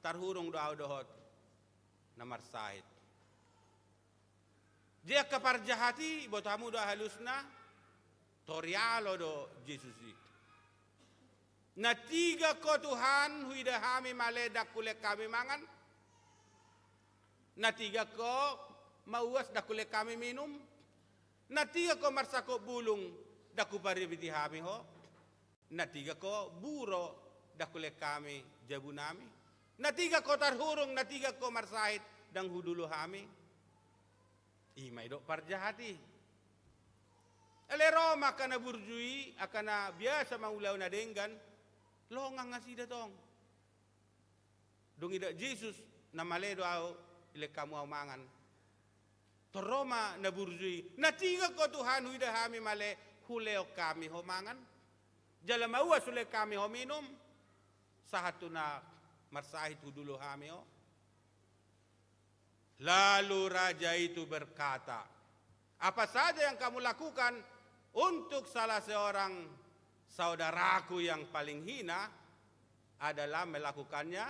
tarhurung do ahu dohot na marsahit. Jadi angka parjahat i, iboto hamu do alusna, torialo do Jesus i. Na tigak ho Tuhan, huida hami male, ndang hulehon hami mangan? Na tigak ho mauas, ndang hulehon hami minum? Na tigak ho marsangkop bulung, ndang huparabiti hami ho? Na tigak ho buro, ndang hulehon hami jabunami? Na tigak ho tarhurung, na tigak ho marsahit, ndang hudulo hami? I ma didok parjahat i. Alai ro ma angka na burju i, angka na biasa mangulahon na denggan, longang nasida tong. Dung idat Jesus, na male do ahu, dilehon hamu ahu mangan. Tor ro ma na burju i, na tigak ho Tuhan, huida hami male, hulehon hami ho mangan? Jala mauas, hulehon hami ho minum? Sahat tu na marsahit, hudulo hami ho? Lalu raja itu berkata, "Apa saja yang kamu lakukan untuk salah seorang saudaraku yang paling hina adalah melakukannya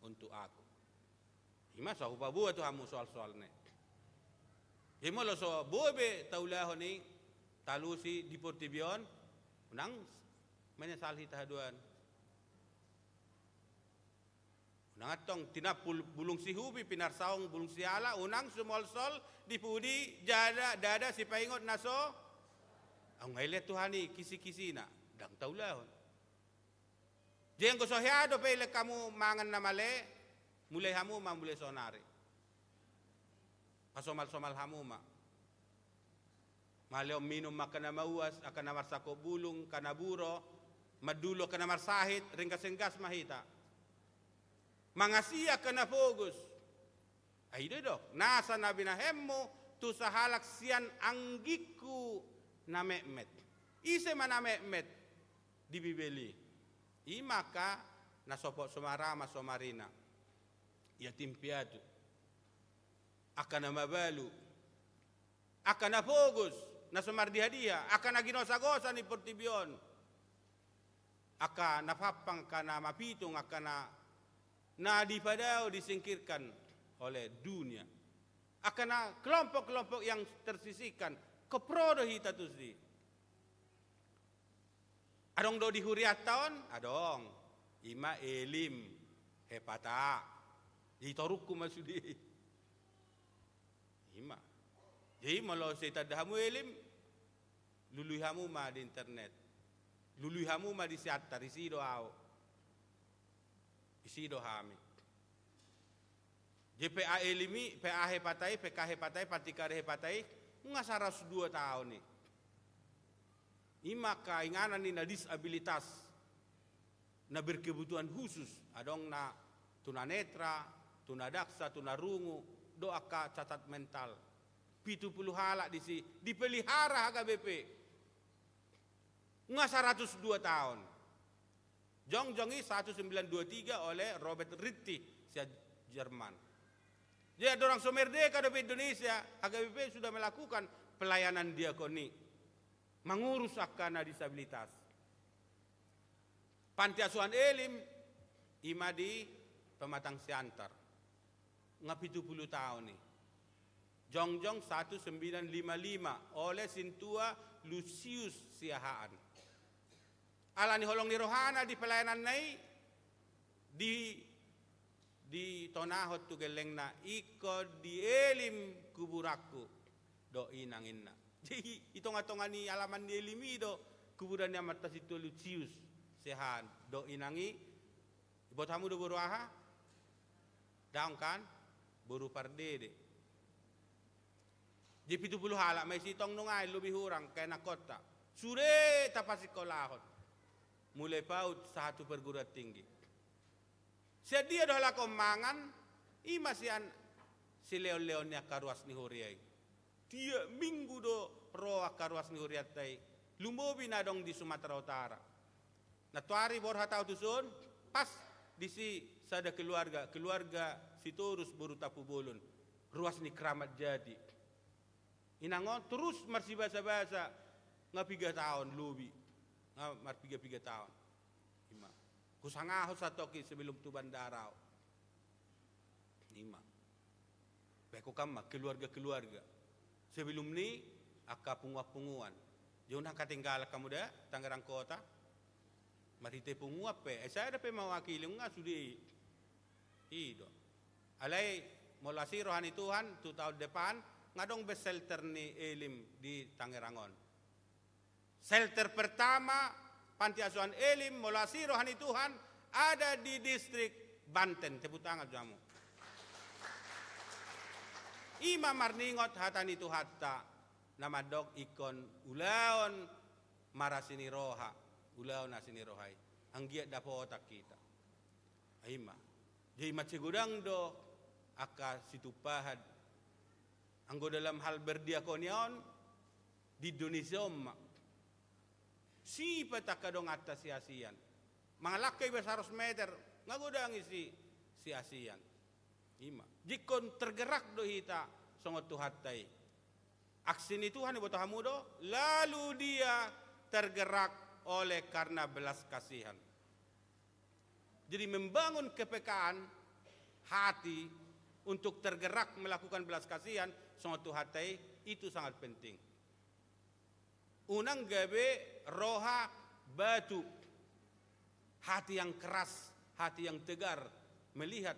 untuk aku." I ma, asa hupaboa tu hamu soal-soalna i. Jadi molo so boi be taulahon i, talusi di portibi on, unang menyesal hita haduan. Unang antong tinampul bulung sihubi, pinarsaung bulung siala, unang sumolsol di pudi dada, dada sipaingot na so. Aung, nga dilehon Tuhan i kisi-kisina, ndang taulahon. Jadi anggo so hea dope dilehon hamu mangan na male, mulai hamu ma mulai sonari. Pasomal-somal hamu ma. Malehon minum angka na mauas, angka na marsangkop bulung, angka na buro, mandulo angka na marsahit, ringgas-ringgas ma hita. Mangasi angka na pogos. Ai i do didok, nasa na binahenmu tu sahalak sian anggingku na metmet. Ise ma na metmet di Bibel i? I ma angka na sopot somarama somarina, yatim piatu, angka na mabalu, angka na pogos, na so mardiha-diha, angka na ginosa-gosa ni portibi on, angka na pampang, angka na mapitung, angka na, na dipadao, disingkirkan oleh dunia, angka na kelompok-kelompok yang tersisihkan. Kopro do hita tusi. Adong do di hurianta on? Adong. I ma Elim, Hepata. Jadi torungku ma sude i. I ma. Jadi molo sai tanda hamu Elim, lului hamu ma di internet. Lului hamu ma di Siantar, isi do ahu, isi do hami. Jadi P A Elim i, P A Hepata i, P K Hepata i, Pantikada Hepata i, nunga saratus dua taon i. I ma angka inganan ni na disabilitas, na berkebutuhan khusus, adong na tunanetra, tunadaksa, tunarungu, dohot angka cacat mental. Pitu pulu halak disi dipelihara H K B P. Nunga saratus dua taon. Jongjong i satu sembilan dua tiga oleh Robert Ritchie sian Jerman. Jadi andorang so merdeka dope Indonesia, H K B P sudah melakukan pelayanan diakoni, mangurus angka na disabilitas. Panti Asuhan Elim i ma di Pematang Siantar. Nunga pitu pulu taon i. Jongjong satu sembilan lima lima oleh Sintua Lusius Siahaan. Ala ni holong ni rohana di pelayananna i, di, ditonahon tu gellengna, ingkon di Elim kuburanku, dohot inang, ninna. Jadi di tonga-tonga ni alaman ni Elim i do kuburan ni amanta Sintua Lusius Siahaan, dohot inang i. Iboto hamu do boru aha? Daong kan? Boru Pardede. Jadi pitu pulu halak ma i, sitong nunga i, lobi hurang angka ianakhonta. Sude tapasikolahon. Mulai PAUD sahat tu perguruan tinggi. Sian dia do halak on mangan? I ma sian silehon-lehon ni angka ruas ni huria i. Tiap minggu do ro angka ruas ni hurianta i, lumobi na adong di Sumatera Utara. Nantoari borhat ahu tuson, pas disi sada keluarga, keluarga Sitorus boru Tampubolon, ruas ni Kramat Jati. Inang on torus marsibasa-basa, nunga piga taon lobi, nunga marpiga-piga taon. I ma. Husangahon satongkin sebelum tu bandara ahu. I ma. Baen ho kan ma keluarga-keluarga. Sebelum ni angka punguan-punguan. Jona katinggalan hamu da Tangerang Kota. Marhite punguan pe. Eh, sada pe mewakili, nunga sude i. I do. Alai molo asi roha ni Tuhan, tu tahun depan, nunga adong be shelter ni Elim di Tangerang on. Shelter pertama Panti Asuhan Elim, molo asi roha ni Tuhan, ada di distrik Banten. Tepuk tangan jo hamu. I ma marningot hata ni Tuhanta, na mandok ingkon ulaon marasi ni roha, ulaon asi ni roha i. Anggiat dapotan hita. I ma. Jadi mansai godang do angka situmpahan. Anggo dalam hal berdiakonia on, di Indonesia on ma. Sipat angka donganta siasian. Mangalangka iba saratus meter, nunga godang i si, siasian. I ma. Jadi ingkon tergerak do hita songon Tuhanta i. Aksi ni Tuhan, iboto hamu do, lalu Dia tergerak oleh karena belas kasihan. Jadi membangun kepekaan hati untuk tergerak melakukan belas kasihan songon Tuhanta i, itu sangat penting. Unang gabe roha batu, hati yang keras, hati yang tegar, melihat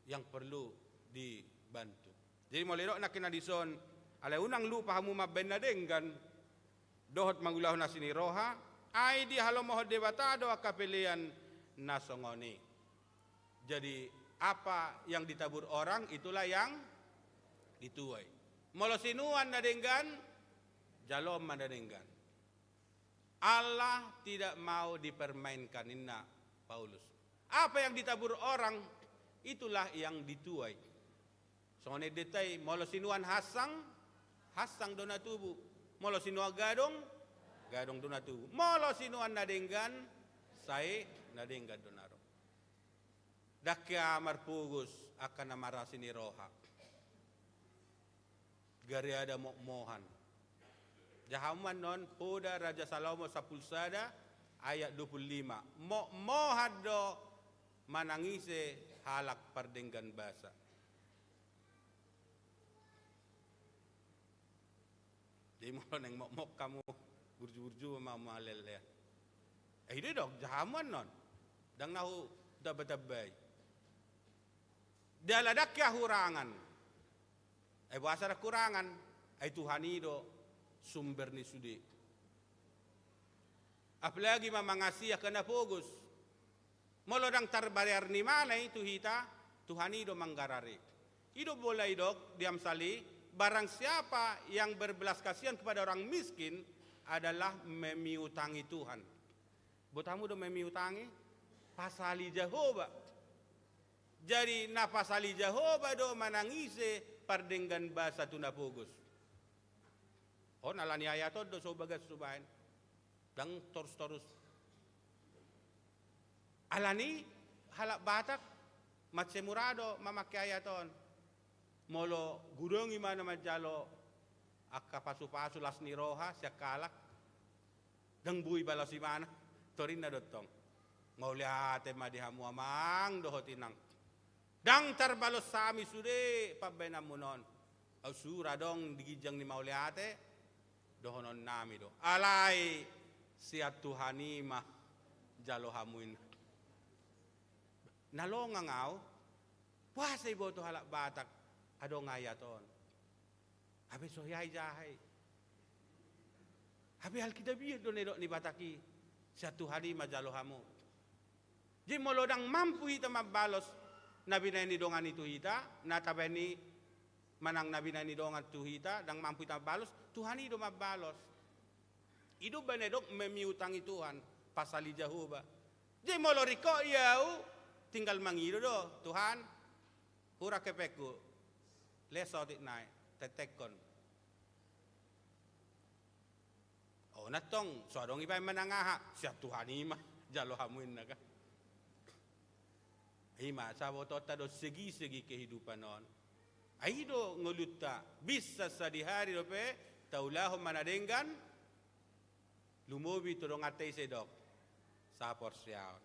yang perlu dibantu. Jadi molo didok nangkin na dison, alai unang lupa hamu mambahen na denggan dohot mangulahon asi ni roha, ai dihalomohon Debata do angka pelean na songon i. Jadi apa yang ditabur orang, itulah yang dituai. Molo sinuan na denggan, jaloon ma na denggan. Allah tidak mau dipermainkan, ninna Paulus. Apa yang ditabur orang, itulah yang dituai. Songon endenta i, molo sinuan hansang, hansang do na tubu. Molo sinuan gadong, gadong do na tubu. Molo sinuan na denggan, sai na denggan do na ro. Ndang hea marpogos angka na marasi ni roha. Gariada mokmohan. Jaha ma annon, poda Raja Salomo sampulu sada ayat dua pulu lima. Mokmohan do manangisi halak pardenggan basa. Jadi molo naeng mokmok hamu, burju-burju ma hamu, alele. Eh, i do didok, jaha ma annon. Ndang na hutamba-tambai. Jala ndang hea hurangan. Ai boasa ndang hurangan? Ai Tuhan i do sumber ni sude. Apalagi ma mangasihi angka na pogos. Molo ndang tarbayar ni imana i tu hita, Tuhan i do manggarar i. I do bola i dok di Amsal i, barang siapa yang berbelas kasihan kepada orang miskin adalah memiutangi Tuhan. Boto hamu do memiutangi? Pasali Jahowa. Jadi na pasali Jahowa do manang ise pardenggan basa tu na pogos. On alani ayat on do so bagas so baen. Ndang torus-torus. Alani halak Batak mansai mura do mamangke ayat on. Molo godang ibana manjalo angka pasu-pasu las ni roha sian halak, ndang boi balos ibana. Torinna do tong. Mauliate ma di hamu amang dohot inang. Ndang tarbalos hami sude pambaenanmuna on. Au sura adong di ginjang ni mauliate, dohononnami do. Alai sian Tuhan i ma jalo hamu inna. Na longang au, boasa iboto halak Batak adong ayat on? Hape so hea ijaha i. Hape Alkitabiah do na nidok ni Batak i, sian Tuhan i ma jalo hamu. Jadi molo ndang mampu hita mambalos na binaen ni dongan i tu hita, na tabaen i manang na binaen ni dongan tu hita, ndang mampu hita mambalos, Tuhan i do mambalos. I do umbahen na didok memiutangi Tuhan, pasali Jahowa. Jadi molo ringkot i au, tinggal mangido do, Tuhan, hurang hepengku, les otik nai, tentekkon. Ona tong, so adong ibaen manang aha, sian Tuhan i ma jalo hamu inna kan. I ma, sabotonta do segi-segi kehidupan on. Ai i do ngolunta, bisa sadihari dope taulahon ma na denggan, lumobi tu donganta ise dok, saporseaon.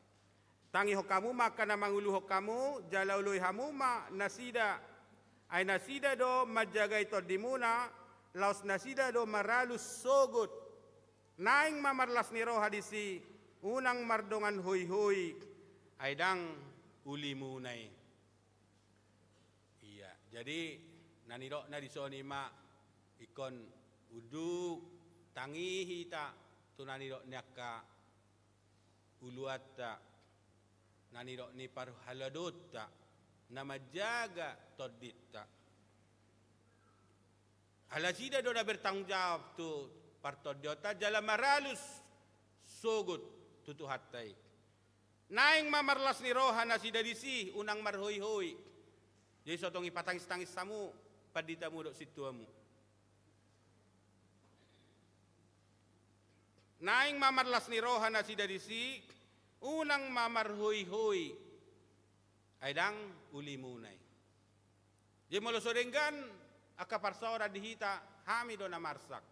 Tangihon hamu ma angka na manguluhon hamu, jala oloi hamu ma nasida. Ai nasida do manjagai tondimuna, laos nasida do maralus sogot. Naeng ma marlas ni roha disi, unang mardongan hoihoi, ai ndang ulimuna i. Ia, jadi na nidokna dison i ma ingkon unduk tangihi hita tu na nidok ni angka uluanta, na nidok ni parhaladaonta, na manjaga tondinta. Ala nasida do na bertanggung jawab tu partondionta jala maralus sogot tu Tuhanta i. Naeng ma marlas ni roha nasida disi, unang marhoihoi. Jadi so tung i patangis-tangis hamu panditamu dohot sintuamu. Naeng ma marlas ni roha nasida disi, unang ma marhoihoi. Ai ndang ulimuna i. Jadi molo so denggan angka parsaoran di hita, hami do na marsak.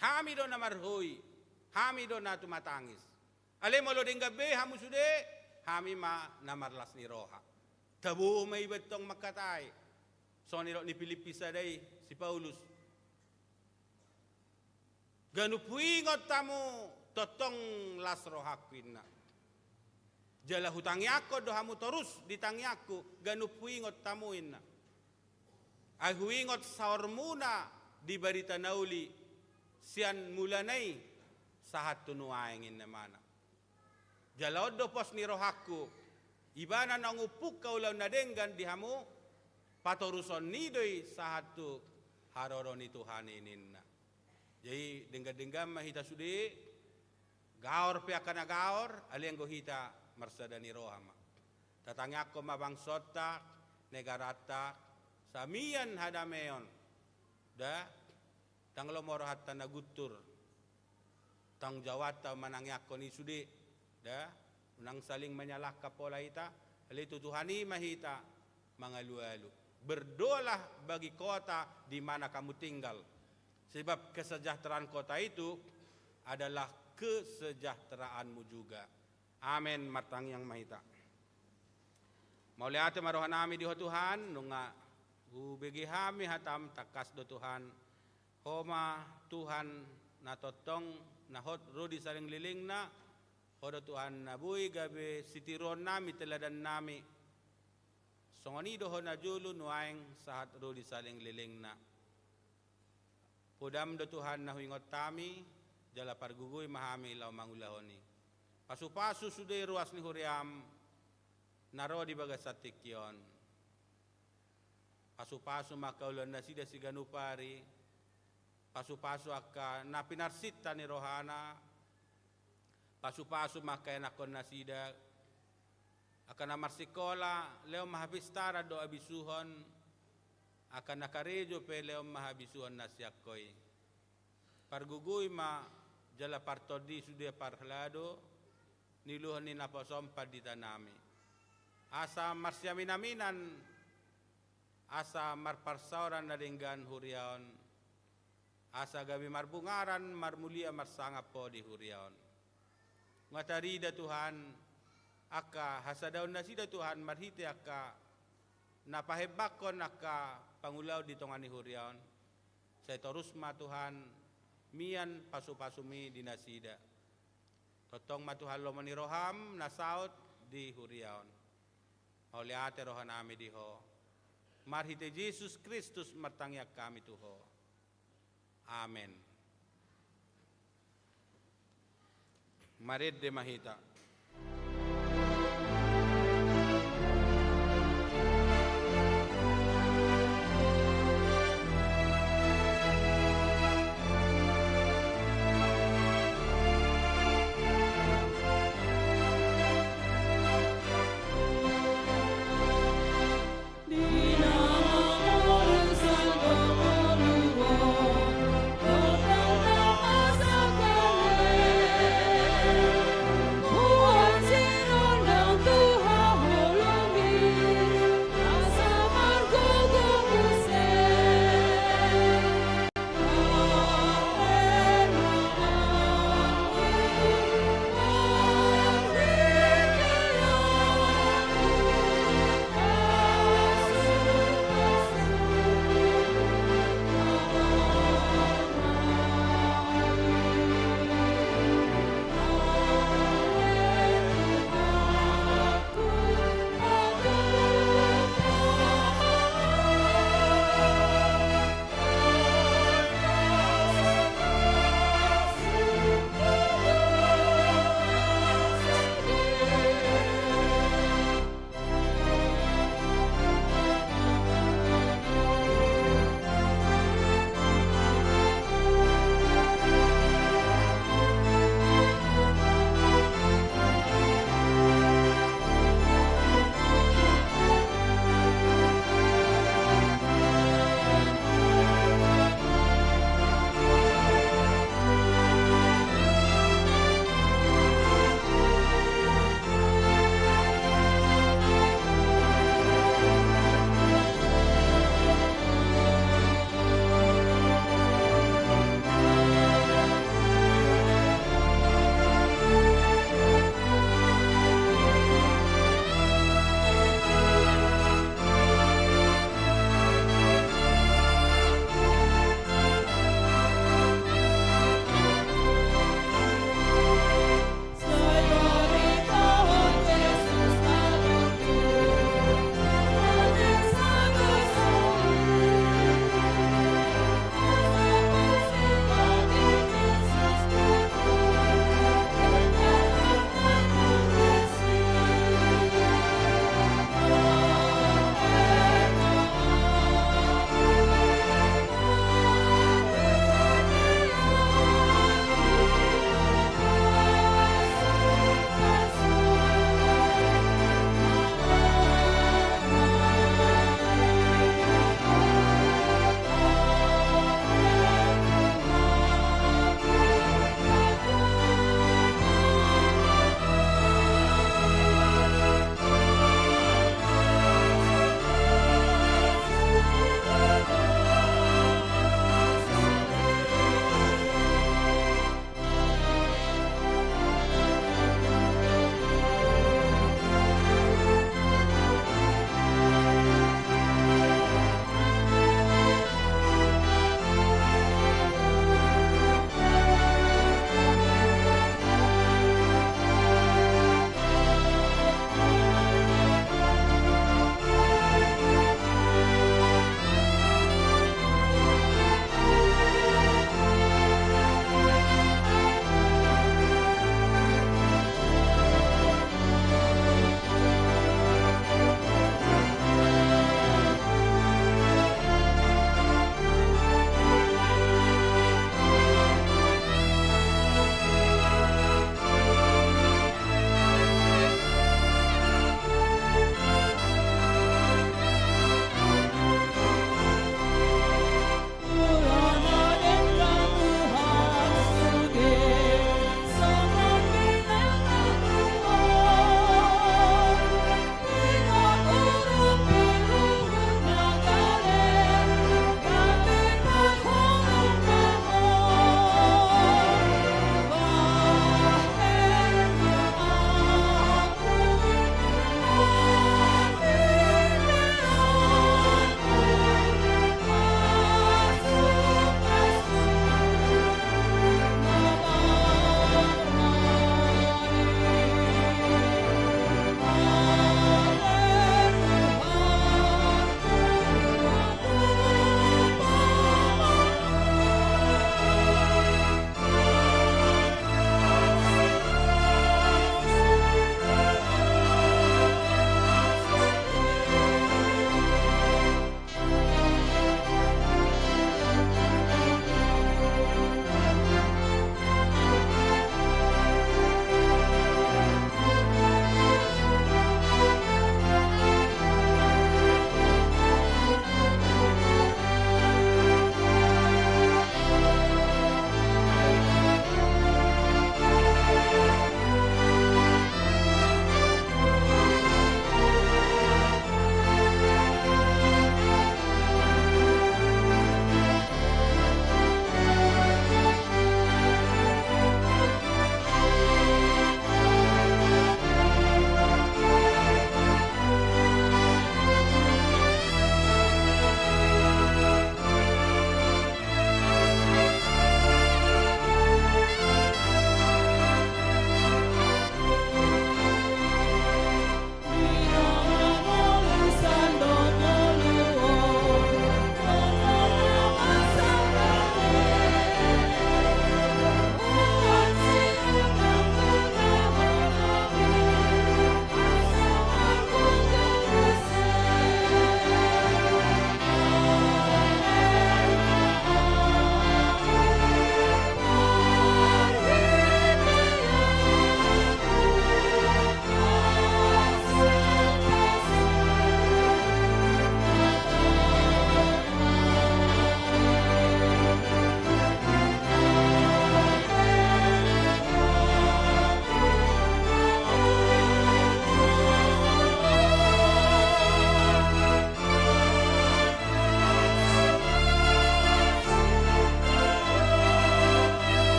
Hami do na marhoi, hami do na tumatangis. Alai molo denggan be hamu sude, hami ma na marlas ni roha. Tabo ma iba tong mangkatai. Songon nidok ni Pilipi sada i si Paulus. Ganup huingot hamu tongtong las rohangku inna. Jala hutangiangkon do hamu torus di tangiangku, ganup huingot hamu inna. Ai huingot saormuna di barita na uli sian mulana i sahat tu nuaeng inna imana. Jala on do pos ni rohangku, ibana naung umpungka ulaon na denggan di hamu, patoruson ni do i sahat tu haroro ni Tuhan i ninna. Jadi denggan-denggan ma hita sude, gaor pe angka na gaor, alai anggo hita marsada ni roha ma. Tatangiangkon ma bangsonta, negaranta, samian hadameon. Da, ndang lomo rohanta na guntur. Tanggung jawabta manangiangkon i sude, da, unang saling menyalahkan pola hita, alai tu Tuhan i ma hita mangalualu. Berdoalah bagi kota di mana kamu tinggal, sebab kesejahteraan kota itu adalah kesejahteraanmu juga. Amen. Martangiang ma hita. Mauliate ma rohanami di Ho Tuhan, nunga hubege hami hatam, tangkas do Tuhan. Ho ma Tuhan na tongtong na hot ro di salinglilingna, Ho do Tuhan na boi gabe sitiruonnami, teladannami. Songon i do Ho na jolo nuaeng sahat ro di salinglilingna. Podam do Tuhan na huingot hami, jala pargogoi ma hami laho mangulahon i. Pasupasu sude ruas ni huriam, na ro di bagasan tingki on. Pasupasu ma angka ulaon nasida siganup ari, pasupasu angka na pinarsinta ni rohana, pasupasu ma angka ianakhon nasida, angka na marsikola, lehon ma hapistaran dohot habisuhon, angka na karejo pe lehon ma habisuhon na sian Ho i. Pargogoi ma jala partondi sude parhalado, ni uluhon ni naposom pandita nami. Asa marsiaminaminan, asa marparsaoran na denggan huria on, asa gabe marbungaran, marmulia, marsangap Ho di huria on. Nga tarida Tuhan, angka hasadaon nasida Tuhan, marhite angka na pahembangkon angka pangulaon di tonga ni huria on. Sai torus ma Tuhan, mian pasupasum i di nasida. Tongtong ma Tuhan lomo ni roham, na saut di huria on. Mauliate roha nami di Ho. Marhite Jesus Kristus martangiang hami tu Ho. Amen. Marende ma hita.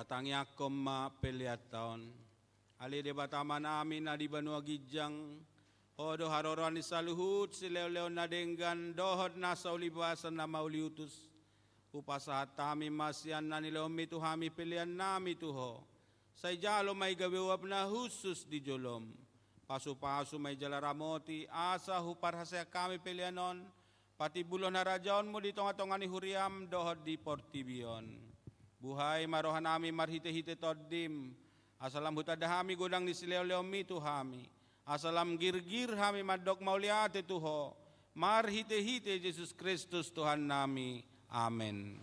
Tatangiangkon ma peleanta on. Ale Debata Amanami na di banua ginjang, Ho do haroroan ni saluhut silehonlehon na denggan dohot nasa ulibasan na mauliutus. Hupasahat hami ma sian na nilehonmi tu hami peleannami tu Ho. Sai jalo ma i gabe uap na hushus di jolom. Pasupasu ma i jala ramoti, asa huparhaseang hami pelean on patimbulhon harajaonmu di tongatonga ni huriam dohot di portibi on. Buhai ma rohanami marhitehite Tondim, asa lam hutanda hami godang ni silehonlehonmi tu hami, asa lam girgir hami mandok mauliate tu Ho, marhitehite Jesus Kristus Tuhannami. Amen.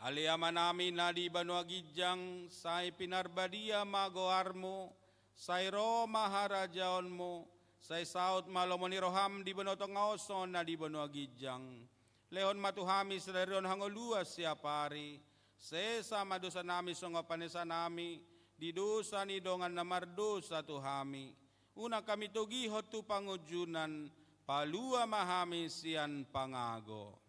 Ale Amanami na di banua ginjang, sai pinarbadia ma goarmu, sai ro ma harajaonmu, sai saut ma lomo ni roham di banua tonga on songon na di banua ginjang. Lehon ma tu hami sadari on hangoluan siapari, sesa ma dosanami songon panesanami di dosa ni dongan na mardosa tu hami. Unang hami togihon tu pangunjunan, palua ma hami sian pangago.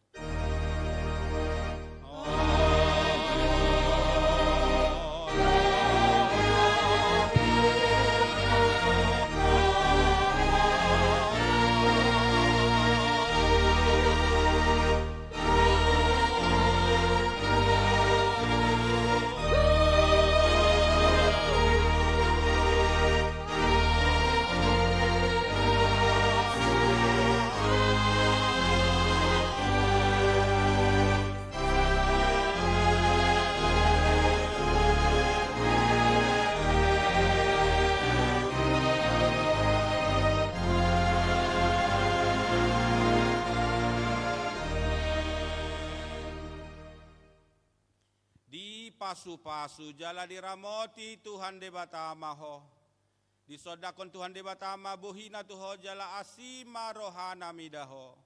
Dipasupasu jala diramoti Tuhan Debata ma ho. Disondangkon Tuhan Debata ma bohina tu ho jala asi ma rohana mida ho.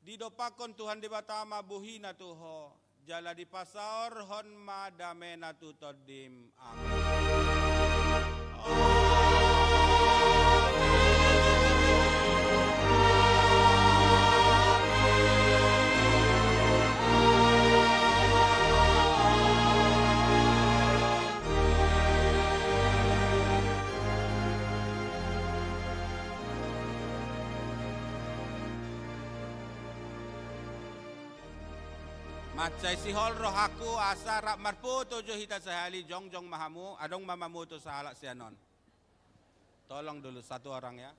Didompakkon Tuhan Debata ma bohina tu ho, jala dipasaorhon ma damena tu tondim. Amen. Mansai sihol rohangku asa rap marfoto jo hita sahali, jongjong ma hamu, adong ma mamoto sahalak sian on. Tolong dulu satu orang ya.